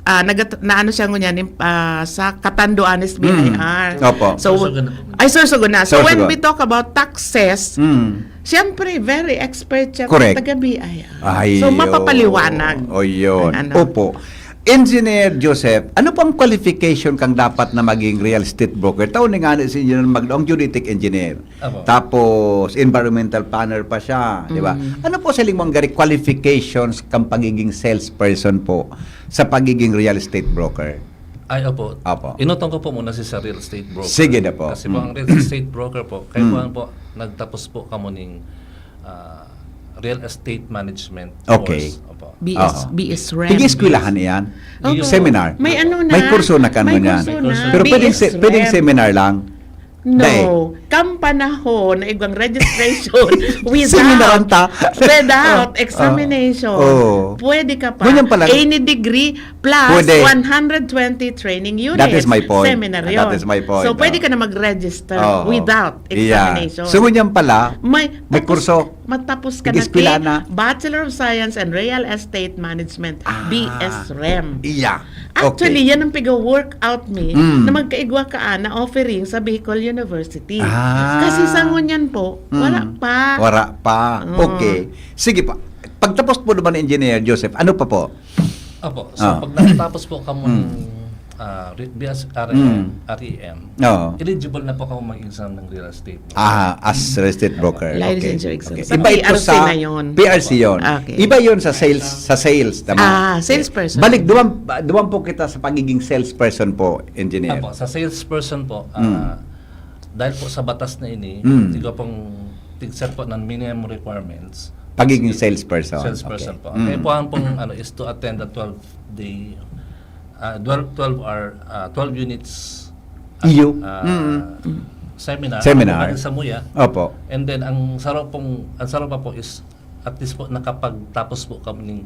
ah, nagat- na ano siya ngunyan, ah, sa Catanduanes B I R. Mm. Opo. So, Sorsogon na po. Ay, Sorsogon na. So, when Sorsogon. we talk about taxes, Mm. siyempre, very expert siya. Correct. Taga B I R. Ay, So, yun. mapapaliwanag. O, yun. Ang ano. Opo. Engineer Joseph, ano pang qualification kang dapat na maging real estate broker? Tao ni nga si Engineer Magdaong, geodetic engineer. Apo. Tapos, environmental planner pa siya, di ba? Mm. Ano po sa limang gari qualifications kang pagiging salesperson po sa pagiging real estate broker? Ay, opo. Apo. Inutong ko po muna si sa real estate broker. Sige na po. Kasi po, Mm. ang real estate broker po, kaya Mm. po, nagtapos po kamo ning ah, real estate management Okay. course. Opo. B S, Oo. B S R E M. Pig-eskwelahan iyan? Opo. Seminar? May ano na. May kurso na kan May mo niyan? kurso na. May kurso. Pero pwedeng, se- B S R E M. Pwedeng seminar lang? No. Dai. Kang panahon na igwang registration Seminar without, ang ta- without Ah, examination, oo. Pwede ka pa. Ngunyan pa lang. Any degree plus Pwede. one hundred twenty training units. That is my point. Seminar That yun. is my point, So, pwede oh. ka na mag-register Oo. without Yeah. examination. So, ngunyan pala, may, may tapos, kurso. Matapos ka Nag-eskwela na, na. Bachelor of Science and Real Estate Management, Ah. B S R E M. Iya. Actually, Okay. Yan ang piga-workout me Mm. na magkaigwa ka ah, na offering sa Bicol University. Ah. Kasi sa ngunyan po, Mm. wala pa. Wala pa. Oo. Okay. Sige pa. Pagtapos po naman ni Engineer Joseph, ano pa po? Opo. So, Ah. pag natapos po kamo Mm. ng ah, re- B S R E M, Mm. R E M, Oo. eligible na po kamo mag-exam ng real estate. Ah, as real estate broker. Licensure Okay. exam. Okay. Sa Iba ito P R C sa na yun. P R C yun. Okay. Iba yun sa sales, sa sales. Tama? Ah, salesperson. Balik, duman, duman po kita sa pagiging salesperson po, engineer. Apo, sa salesperson po, ah, Mm. dahil po sa batas na ini, Mm. siguro pong tigset po ng minimum requirements. Pagiging salesperson. Salesperson Okay. po. Mm. Kaya po ang pong ano is to attend a twelve-day, ah, twelve, twelve hour, ah, twelve units Iyo. ah, Mm. seminar. Seminar. Ano sa Muya. Opo. And then, ang sarap pong, ang sarap pa po is, at least po, nakapagtapos po kami ng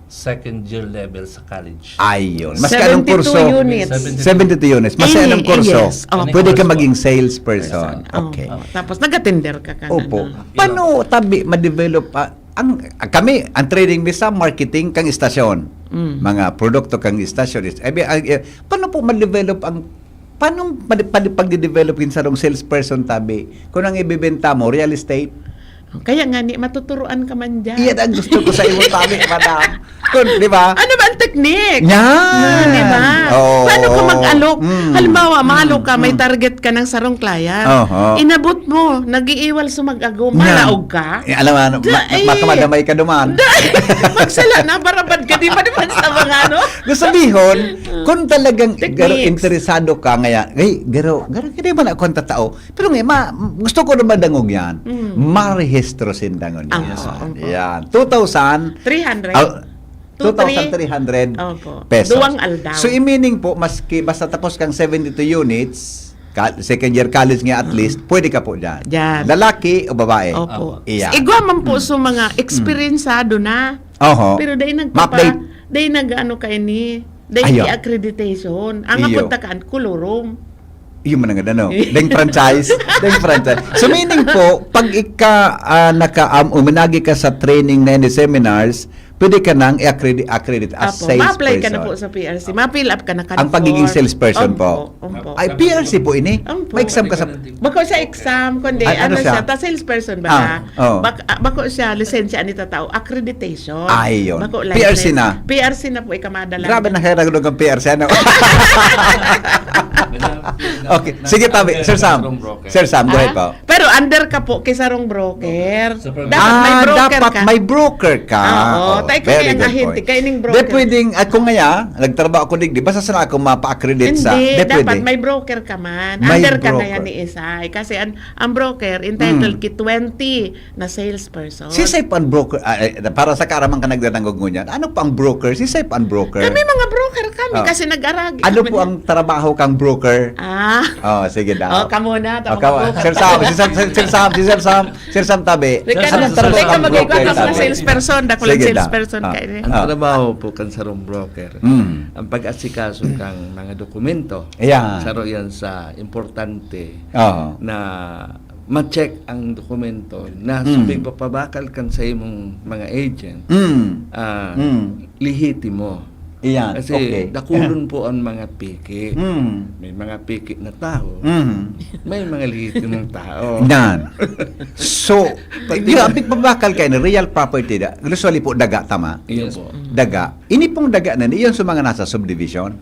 second year level sa college. Ayun. Maski anong Seventy-two kurso, units. seventy-two units. Maski Any, anong kurso, yes. Oh. pwede ka Any course maging po. salesperson. Person. Oh. Okay. Oh. Tapos nag-attender ka ka Opo. na. Paano tabi ma-develop ah, ang ah, kami, ang training mi sa marketing kang istasyon. Mm. Mga produkto kang istasyon. Is- eh, bi- ah, eh, paano po ma-develop ang paano pag- pag- pagde-develop yung sarong salesperson tabi? Kung ang ibibenta mo, real estate? Kaya nga ni, matuturuan ka man dyan. Iyan ang gusto ko sa imo, tabi, madam. Kun, di ba? Ano ba ang technique? Yan. Di ba? Oo. Paano ka mag-alok? Mm. Halimbawa, mahalok ka, may Mm. target ka ng sarong client. Oho. Inabot mo, nag-iiwal sumag-agom, Yan. malaog ka. Eh, alam mo, ano, Da- ma- eh. makamadamay ka duman. Magsala na, barabad ka, di ba naman sa mga ano? Gusto sabihon, kung talagang Techniques. garo, interesado ka, ngaya, ay, garo, garo, hindi man ako ang tatao. Pero nga, ma, gusto ko na madangog yan. Mm. Marehistro sinda ngunyan. Ah, oo, opo. Yan. Two thousand, Three hundred. ah, Two, three. two thousand three hundred Opo. pesos. Duwang aldaw. So, meaning po, maski basta tapos kang seventy-two units, ka- second year college nga at least, pwede ka po dyan. Dyan. Lalaki o babae. Opo. Iya. Igwa man po sa mga eksperyensado na. Oho. Pero dahil Ma-update. nagpapa... Dahil nag-ano ka ini? Dahil Ayo. accreditation. Ang Iyo. apunta kaan, kolorum. Yung mga ano, deng franchise, deng franchise. So meaning po, pag ika ah, naka um, uminagi ka sa training na any seminars, pwede ka nang i-accredit, accredit as Apo, salesperson. ma-apply ka na po sa P R C. Ma-fill up ka na ka Ang pagiging salesperson po. Opo. Ay, P R C po ini. Opo. May exam ka sa... Bako siya exam, kundi Ay, ano ano siya? siya, ta salesperson ba Ah, ka? oh. Bak, ah, bako siya, lisensya ni tatao, accreditation. Ay, yun. Bako P R C license. na. P R C na po, ikamadala. Grabe na kaya nagulog ang P R C, ano? Okay. Sige, tabi. Sir Sam. Sir Sam, go ahead po. Pero under ka po kay sarong broker. Sa pag- Dapat may Ah, broker dapat ka. may broker ka. Ah, oo. Oh, Tayo kami very ang good ahente, point. kaya ining Di broker. Pwedeng, at kung ngaya, nagtrabaho ako digdi, basta sana ako mapa-accredit sa... Hindi, Di dapat pwede. May broker ka man. May Under ka na broker. Yan ni Isay. Kasi ang, ang broker, entitled Mm. ki twenty na salesperson. Si Isay pa ang broker, ah, eh, para sa kaaraman ka nagdadangog ngunyan, ano pa ang broker? Si Isay pa ang broker? Kami mga broker kami Ah. kasi nag-aragi Ano kami po niya. Ang trabaho kang broker? Ah. Oh, sige daw. Oh, kamo na, Oh, tama kawa- po. Sir Sam, si Sir, Sir, Sir Sam, si Sir Sam, Sir Sam tabi. Ikaw Ano na, ang trabaho ikaw kang mag-ikaw broker ka sa tabi? salesperson, dakulang Sige daw. salesperson Ah. ka ini. Ang Ah. trabaho po kan sarong broker, Mm. ang pag-asikaso kang mga dokumento. Ayan. Saro yan sa importante Oo. na ma-check ang dokumento na Mm. sa pagpapabakal kan sa imong mga agent, Mm. ah, Mm. lehitimo. Ayan. Kasi Okay. dakulon po ang mga piki. Mm. May mga piki na tao, Mm. may mga lehitimong tao. Yan. So, Pati di na- ba, big pabakal kayo ni real property da. Usually po, daga, tama? Iyon po. Daga. Ini pong daga na, iyon sa mga nasa subdivision.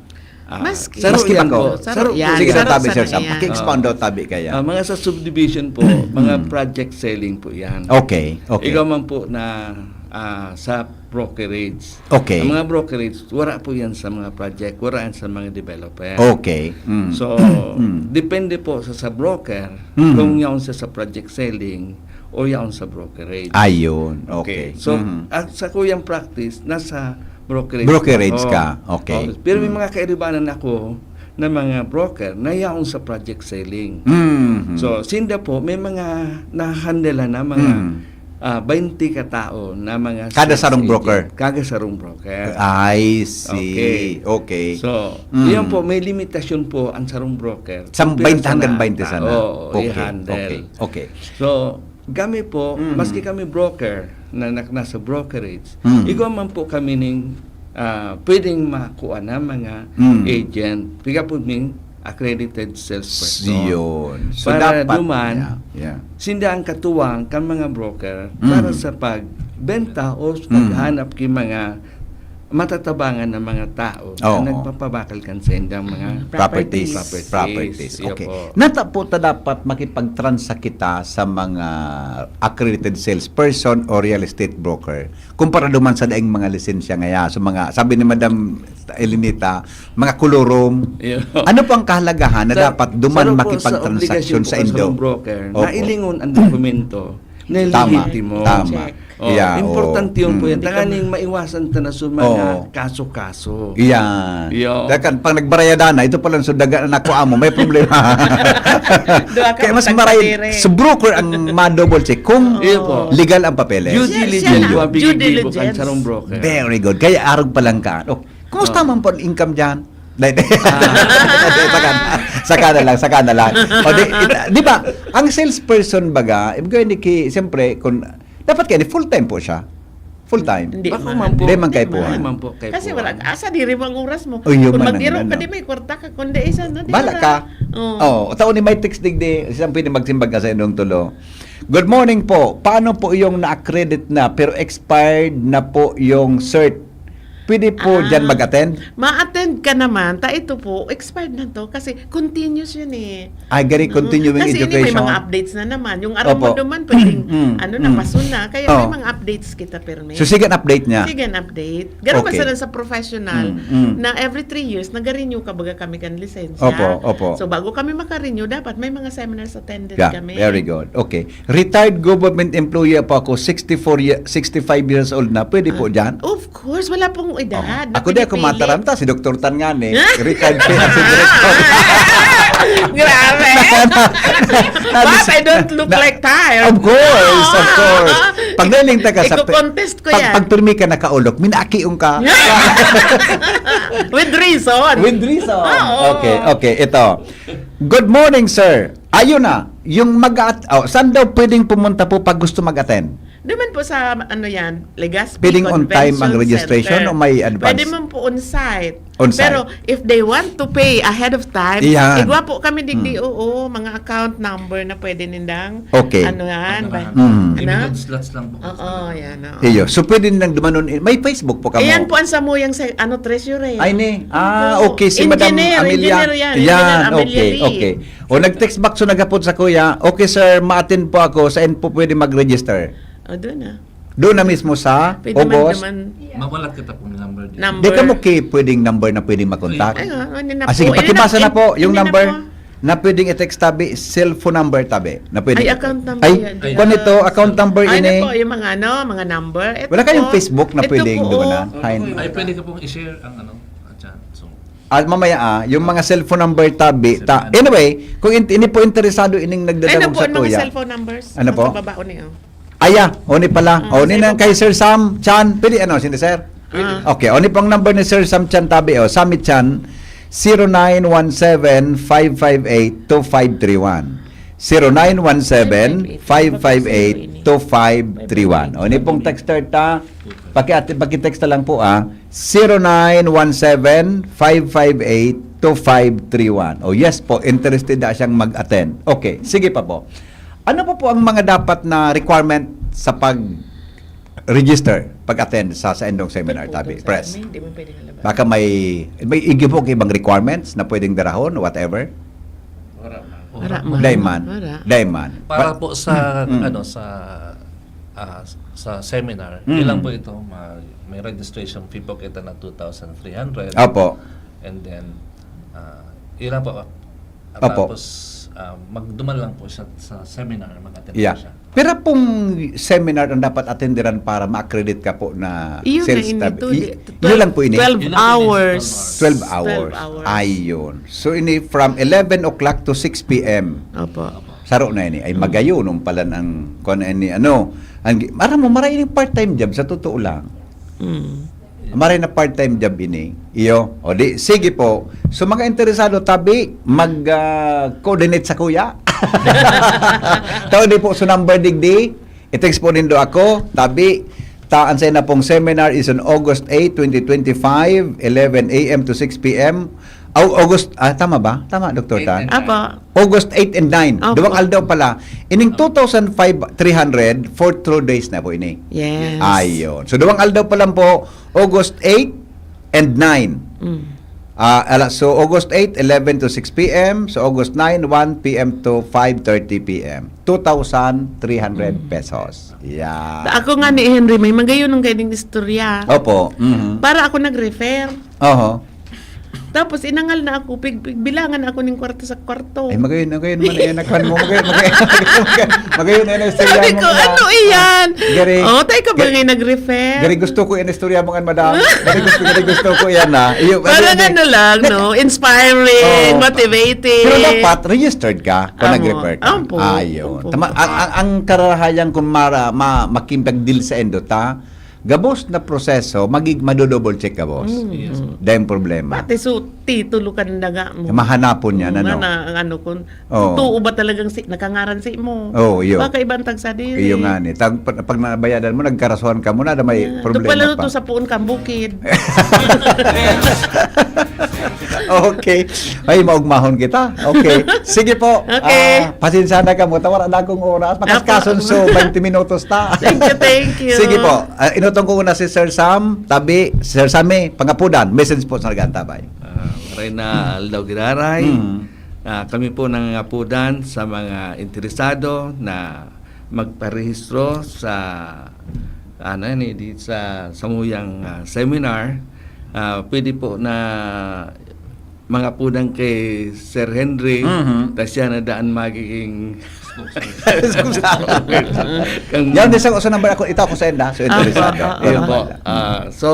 Ah, Maski. saro Maski yan pa ko. po. Saro Yan, Sige, saro tabi, sa Sir Sam. yan. Paki-expound out, tabi kaya. Ah, mga sa subdivision po, mga project selling po yan. Okay, okay. Ikaw man po na ah, sa brokerage. Okay. Ang mga brokerage, wala po yan sa mga project, wala yan sa mga developer. Okay. Mm. So, Mm. depende po sa, sa broker Mm. kung yaon siya sa project selling o yaon sa brokerage. Ayun. Okay. So, Mhm. at sa kuyang practice, nasa brokerage Brokerage ako. ka. Okay. Oh, pero may Mm. mga kaibanan ako na mga broker na yaon sa project selling. Mhm. So, sinda po, may mga nahandle na mga Mm. ah, baynte ka tao na mga Kada sales sarong agent. Broker? Kada sarong broker. I see. Okay. So, Mm. yun po, may limitasyon po ang sarong broker. Sa Kung baynte pila hanggang sana baynte sana. Oo, Okay, i-handle. Okay. Okay. So, kami po, Mm. maski kami broker na, na nasa brokerage, Mm. igwa man po kami ning ah, pwedeng makuha na mga Mm. agent. Piga po ning accredited salesperson. Yun. So, Para dapat, duman, yeah, yeah. Sinda ang katuwang kan mga broker Mm. para sa pagbenta o sa Mm. paghanap ki mga matatabangan na mga tao Oo. na nagpapabakal kan sa indang mga Properties. properties. Properties. Iyo Okay. po. Nata po ta dapat makipagtransa kita sa mga accredited salesperson o real estate broker kumpara duman sa daing mga lisensya ngaya. So mga, sabi ni Madam Elinita, mga kolorum. Iyo. Ano po ang kahalagahan na Sa- dapat duman saro po makipagtransaksyon obligasyon sa po indo? Broker, Opo. Nailingon ang dokumento na Tama, lehitimo. Tama. Check. Oh, Yeah, importante oo. Yun po Mm. yan. Tanganing maiwasan ta na sa mga Oo. kaso-kaso. Yan. Yo. Dakan, pag nagbarayada na, ito pala ang sudaga na nakuha mo, may problema. Doon ka Kaya mas magtagpadiri. maray, sa broker ang ma-double check kung Oo. legal ang papeles. Due Siya- diligence siya lang. po ang Due bigay po diligence. kan sarong broker. Very good. Kaya arog pa lang ka. Oh, kumusta Oh. man po ang income dyan? Ah. Saka, saka na lang, saka na lang. O, di, di ba, ang salesperson baga, ibig ko hindi ki, siyempre, kung, dapat kaya, full-time po siya. Full-time. Hindi Bako man. man po. Hindi man kayo po, Hindi ah. man po kayo Kasi po, wala, ah. Asa diri mo ang oras mo? Oh, yun Kung man mag-irong ang pa ano. Di may kwarta ka, kung di isa na di Bala na. ka. Oo. Oh, tao ni may text digdi, siyang pwede magsimbag ka sa inyong tulo. Good morning po. Paano po yung na-accredit na pero expired na po yung cert? Pwede po Ah. dyan mag-attend? Ma-attend ka naman, ta ito po, expired na 'to kasi continuous 'yun, eh. Ay, gari, Mm. continuing Kasi ini may education. mga updates na naman. Yung aram mo Opo. naman, pwedeng Mm, ano na, mm. paso na. Kaya may Oh. mga updates kita, permi. So, sige an update niya. Sige an update. Garo Okay. basta lang sa professional Mm, mm. na every three years, nag-renew ka baga kami kan lisensya. Opo, opo. So, bago kami maka-renew, dapat may mga seminars attended Yeah, kami. very good. Okay. Retired government employee po ako, sixty-four ye-, sixty-five years old na. Pwede po Ah, dyan? of course, wala pong edad. Opo. Ako di ako pinipili. mataram ta, si Doktor Tan nga ni. Retired po yan, si Doktor. Grabe. Boss, I don't look Na- like tired. Of course, of Ah. course. Pag nailing ta ka sa pe-, Iko-contest ko pag, yan. pag pirmi ka nakaulok, minakiong ka. With reason. With reason. Oo. Okay, okay. Ito. Good morning, sir. Ayun na, yung mag-at-, oh, saan daw pwedeng pumunta po pag gusto mag-attend? Naman po sa, ano yan, Legazpi Pwedeng on time ang Convention registration Center. o may advance? Pwede man po on site. On site. Pero if they want to pay ahead of time, Iyan. igwa po kami digdi, Hmm. oo, mga account number na pwede nindang, Okay. ano yan, ba, Mm. ano? Limited slots lang po. Oo, yan, oo. Iyo. So, pwede nilang dumanon in-, may Facebook po kamo? Ayan po ang samuyang sa, ano, treasurer. Ay, ni. Ah, Opo. okay. Si Madam Engineer, Amelia. engineer yan. Yan, Engineer Amelia okay, Lee. okay. O, nag-text back so naghapot sa kuya, "Okay, sir, ma-attend po ako. Saan po pwede mag-register?" O, doon na. Doon na mismo sa Pwede man Ogos? naman Mawalat kita pong number dito. number. Di ka mo ki-, pwedeng number na pwedeng makontak? Ay, ah, ano na Ah, sige, po. Ini pakibasa na, na po yung ini na number po. na pwedeng i-text tabi, cellphone number tabi, na pwedeng Ay, i-text. account number Ay, yan. kung ito, account number Ay, ini. ano po, yung mga ano, mga number. Ito Wala kayong po. Facebook na Ito pwedeng po, dumanan? oh. Hay. Ay, pwede ka pong i-share ang ano, ah, chat. So, Ah, mamaya, ah, yung mga cellphone number tabi, ta-, Cellphone. anyway, kung in-, ini po interesado ining nagdadangog Ano po sa ang mga tuya. cellphone numbers? Ano po? Sa baba, o niyo. Aya, o ni pala. Ah, O ni sa nang baba. kay Sir Sam Chan. Pwede ano, sino, sir? Ah. Okay, o ni pong number ni Sir Sam Chan tabi, o, Sammy Chan, zero nine one seven, five five eight, two five three one. Zero nine one seven, five five eight, two five three one. O ni pong texter ta, paki-, paki-text na lang po, ah. Zero nine one seven, five five eight, two five three one. O yes po, interested na siyang mag-attend. Okay, sige pa po. Ano pa po ang mga dapat na requirement sa pag-register, pag-attend sa, sa Endong Seminar, Pagputol Tabi sa Press? amin, di mo pwedeng halabas. Baka may, may igibog ibang requirements na pwedeng darahon, whatever? Wala man. Wala man. Dai man. Wala. Dai man. Para But po sa, Mm. ano, sa, ah, sa seminar, Mm. ilang po ito, ma-, may registration fee po kita na two thousand three hundred. Opo. And then, ah, ilang po, Opo. Tapos, ah, magduman lang po siya sa seminar, mag-attend Yeah. po siya. Pira pong seminar ang dapat attenderan para ma-accredit ka po na Iyon na sales ini, tab-, two i-, di-, yun lang po ini? twelve Yun lang po ini, hours. Twelve hours. Twelve hours. Ayun. So, ini from eleven o'clock to six P M. Opo. Saro na ini. Ay, Mm. magayon, nung pala ang, kung ano ini, ano, ang gi-, aram mo, maray ini part-time job, sa totoo lang. Mm. Maray na part-time job ini. Iyo. O di, sige po. So, mga interesado, tabi, mag, ah, coordinate sa kuya. Tao di po, so number digdi. I-text po nindo ako, tabi. Ta, ang sa na pong seminar is on August eight, twenty twenty-five, eleven A M to six P M. Au-, August, ah, tama ba? Tama, Doktor Eight Tan? and Apo. August eight and nine. Opo. Duwang aldaw pala. Ining two thousand five, three hundred, for two days na po ini. Yes. Ayun. So, duwang aldaw pa lang po, August eight and nine. Mm. Ah, ala, so, August eight, eleven to six P M. So, August nine, one P M to five thirty P M. Two thousand three hundred Mm. pesos. Yeah. Ako nga ni Henry, may magayon ng kaining istorya. Opo. Mhm. Para ako nag-refer. Oho. Tapos inangal na ako, pig-, pigbilangan na ako ning kwarta sa kwarto. Ay, magayon, magayon man, eh, nagkuhan mo, magayon, magayon, magayon, magayon, eh, istorya Sabi mo ko, nga. "Ano iyan?" Gari, Oh, tayo ka ba gari, ngay nag-refer? gari, gusto ko yan, istorya mo nga, madam. Gari, gusto, gari, gusto ko yan, ah. Iyo, Parang ano, ano lang, no? Inspiring, Oo. motivating. Pero dapat, registered ka kung Amo. nag-refer ka. Ampo. Ayun. Ampo. Tama, ang, ang, ang kararahayan kung mara-, ma-, makimpag-deal sa endot, ha? Gabos na proseso, magig-, mado-double check gabos. Mm. Yes, po. Dahil problema. Pati so, titulo kan daga mo. Mahanapon yan, Mm, ano? nga na, ang ano, kung Oo. totoo ba talagang si, nakangaran si mo? Oo, iyo. Baka ibang tagsadiri. Iyo nga ni. Tag-, pag, pag nabayadan mo, nagkarasuhan ka mo na, na may Yeah. problema Doon pala pa. to sa puon kang bukid. Okay. Ay, maugmahon kita. Okay. Sige po. Okay. Ah, pasensya na ka mo. Tawara na akong oras. Makaskason, Apo. So, twenty minutos ta. Thank you, thank you. Sige po. Ah, inutong ko una si Sir Sam, tabi, Sir Sammy, pangapudan. Message po sa nag-aantabay. Ah, maray na aldaw giraray. Mm. Ah, kami po nangangapudan sa mga interesado na magparehistro sa ano yan eh, di sa samuyang ah, seminar. Ah, pwede po na mangapudan kay Sir Henry, Mhm. tas siya na daan magiging Yan, sa uso number ako, ito ako sa enda. So, interesado. Ah, ah, Ayun Opo. pala. Ah, so,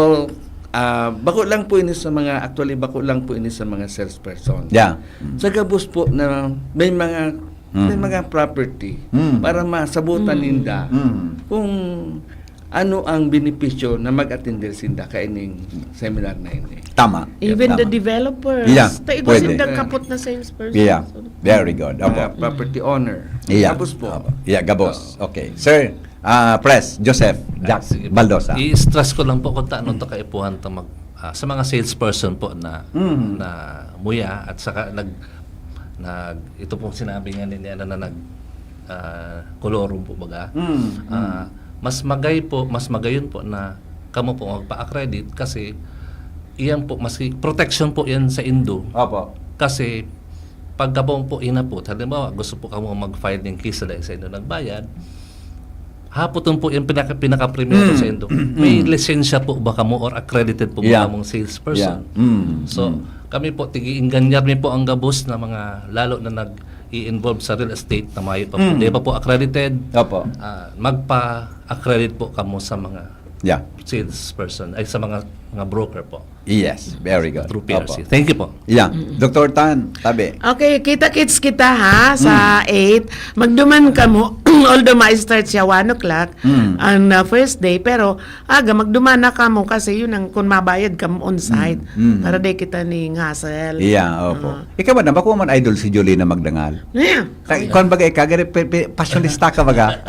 ah, bako lang po ini sa mga, actually, bako lang po ini sa mga salesperson. Yeah. Sa gabos po na may mga may Mm. mga property Mm. para masabutan ninda Mm. kung ano ang benepisyo na mag-attend sinda kaining seminar na ini. Tama. Even the Tama. developers. Yeah, Ta igwa pwede. sinda kapot na sales person. Yeah. So, Very good. Mga Opo. property owner. Yeah. Gabos po. Opo. Yeah, gabos. Okay. Sir, ah, Pres, Joseph, Jack, Sige po. Baldosa. I-stress ko lang po kung taano to kaipuhan to mag ah, sa mga salesperson po na Mhm. na muya at saka nag nag ito pong sinabi nga ni, ni ano na nag ah, kolorum po baga. Mm, Ah, mas magay po, mas magayon po na kamo po magpa-accredit kasi iyan po mas protection po yan sa indo. Opo. Kasi pag kamo po inapot, halimbawa gusto po kamo mag-file ng case sa sa indo nagbayad, hapoton po yung pinaka, pinaka-primero Mm. sa indo. May Mm. lisensya po ba kamo or accredited po Yeah. ba kamong salesperson? Yeah. Mm. So, Mm. kami po, tigi-inganyan mi po ang gabos na mga lalo na nag-i-involve sa real estate na mayo pa po. Mm. Di pa po accredited. Opo. Ah, magpa-accredit po kamo sa mga Yeah. salesperson, ay sa mga mga broker po. Yes, very good. Through P R C. Opo. Thank you po. Yeah. Doctor Tan, tabi. Okay, kita-kits kita ha sa eight. Magduman kamo, although ma-start siya one o'clock Mm. ang uh, first day, pero aga magduman na kamo kasi yun ang kung mabayad kamo on site. Mm. Para di kita ning hassle. Yeah, opo. Ah. Ikaw ba na, bako man idol si Jolina Magdangal? Yeah. Kay, kuwan bagay ka, gari, pe, pe, pasyonista ka baga?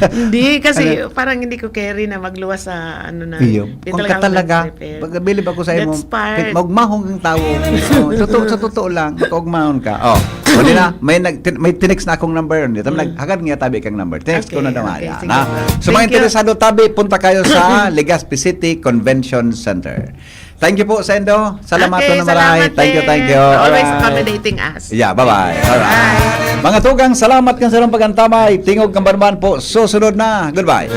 Hindi, kasi parang hindi ko carry na magluwas sa ano na. Iyo. Hindi Kung talaga ka ako talaga, nag-prepare. pagkabilib ako sa imo, That's part. magmahong ang tao. Oh, totoo, sa totoo lang, makaugmahon ka. Oh, huli na, may, nag, tin- may tinext na akong number. Dito, naghagad nga tabi kang number. Text ko Okay, na daw. Okay, Yan, sige ha? po. So, mga Thank you. Interesado tabi, punta kayo sa Legazpi City Convention Center. Thank you po, Sendo. Salamat Okay, po na maray. Salamat Thank you, din thank you. for always Alright. accommodating us. Yeah, bye-bye. Alright. Mga tugang, salamat kan sarong pag-antabay. Tingog kan Barman po. Susunod na. Goodbye.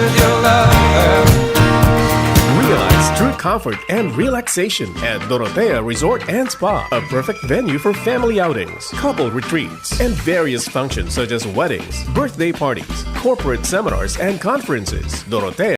Realize true comfort and relaxation at Dorotea Resort and Spa, a perfect venue for family outings, couple retreats, and various functions such as weddings, birthday parties, corporate seminars, and conferences. Dorotea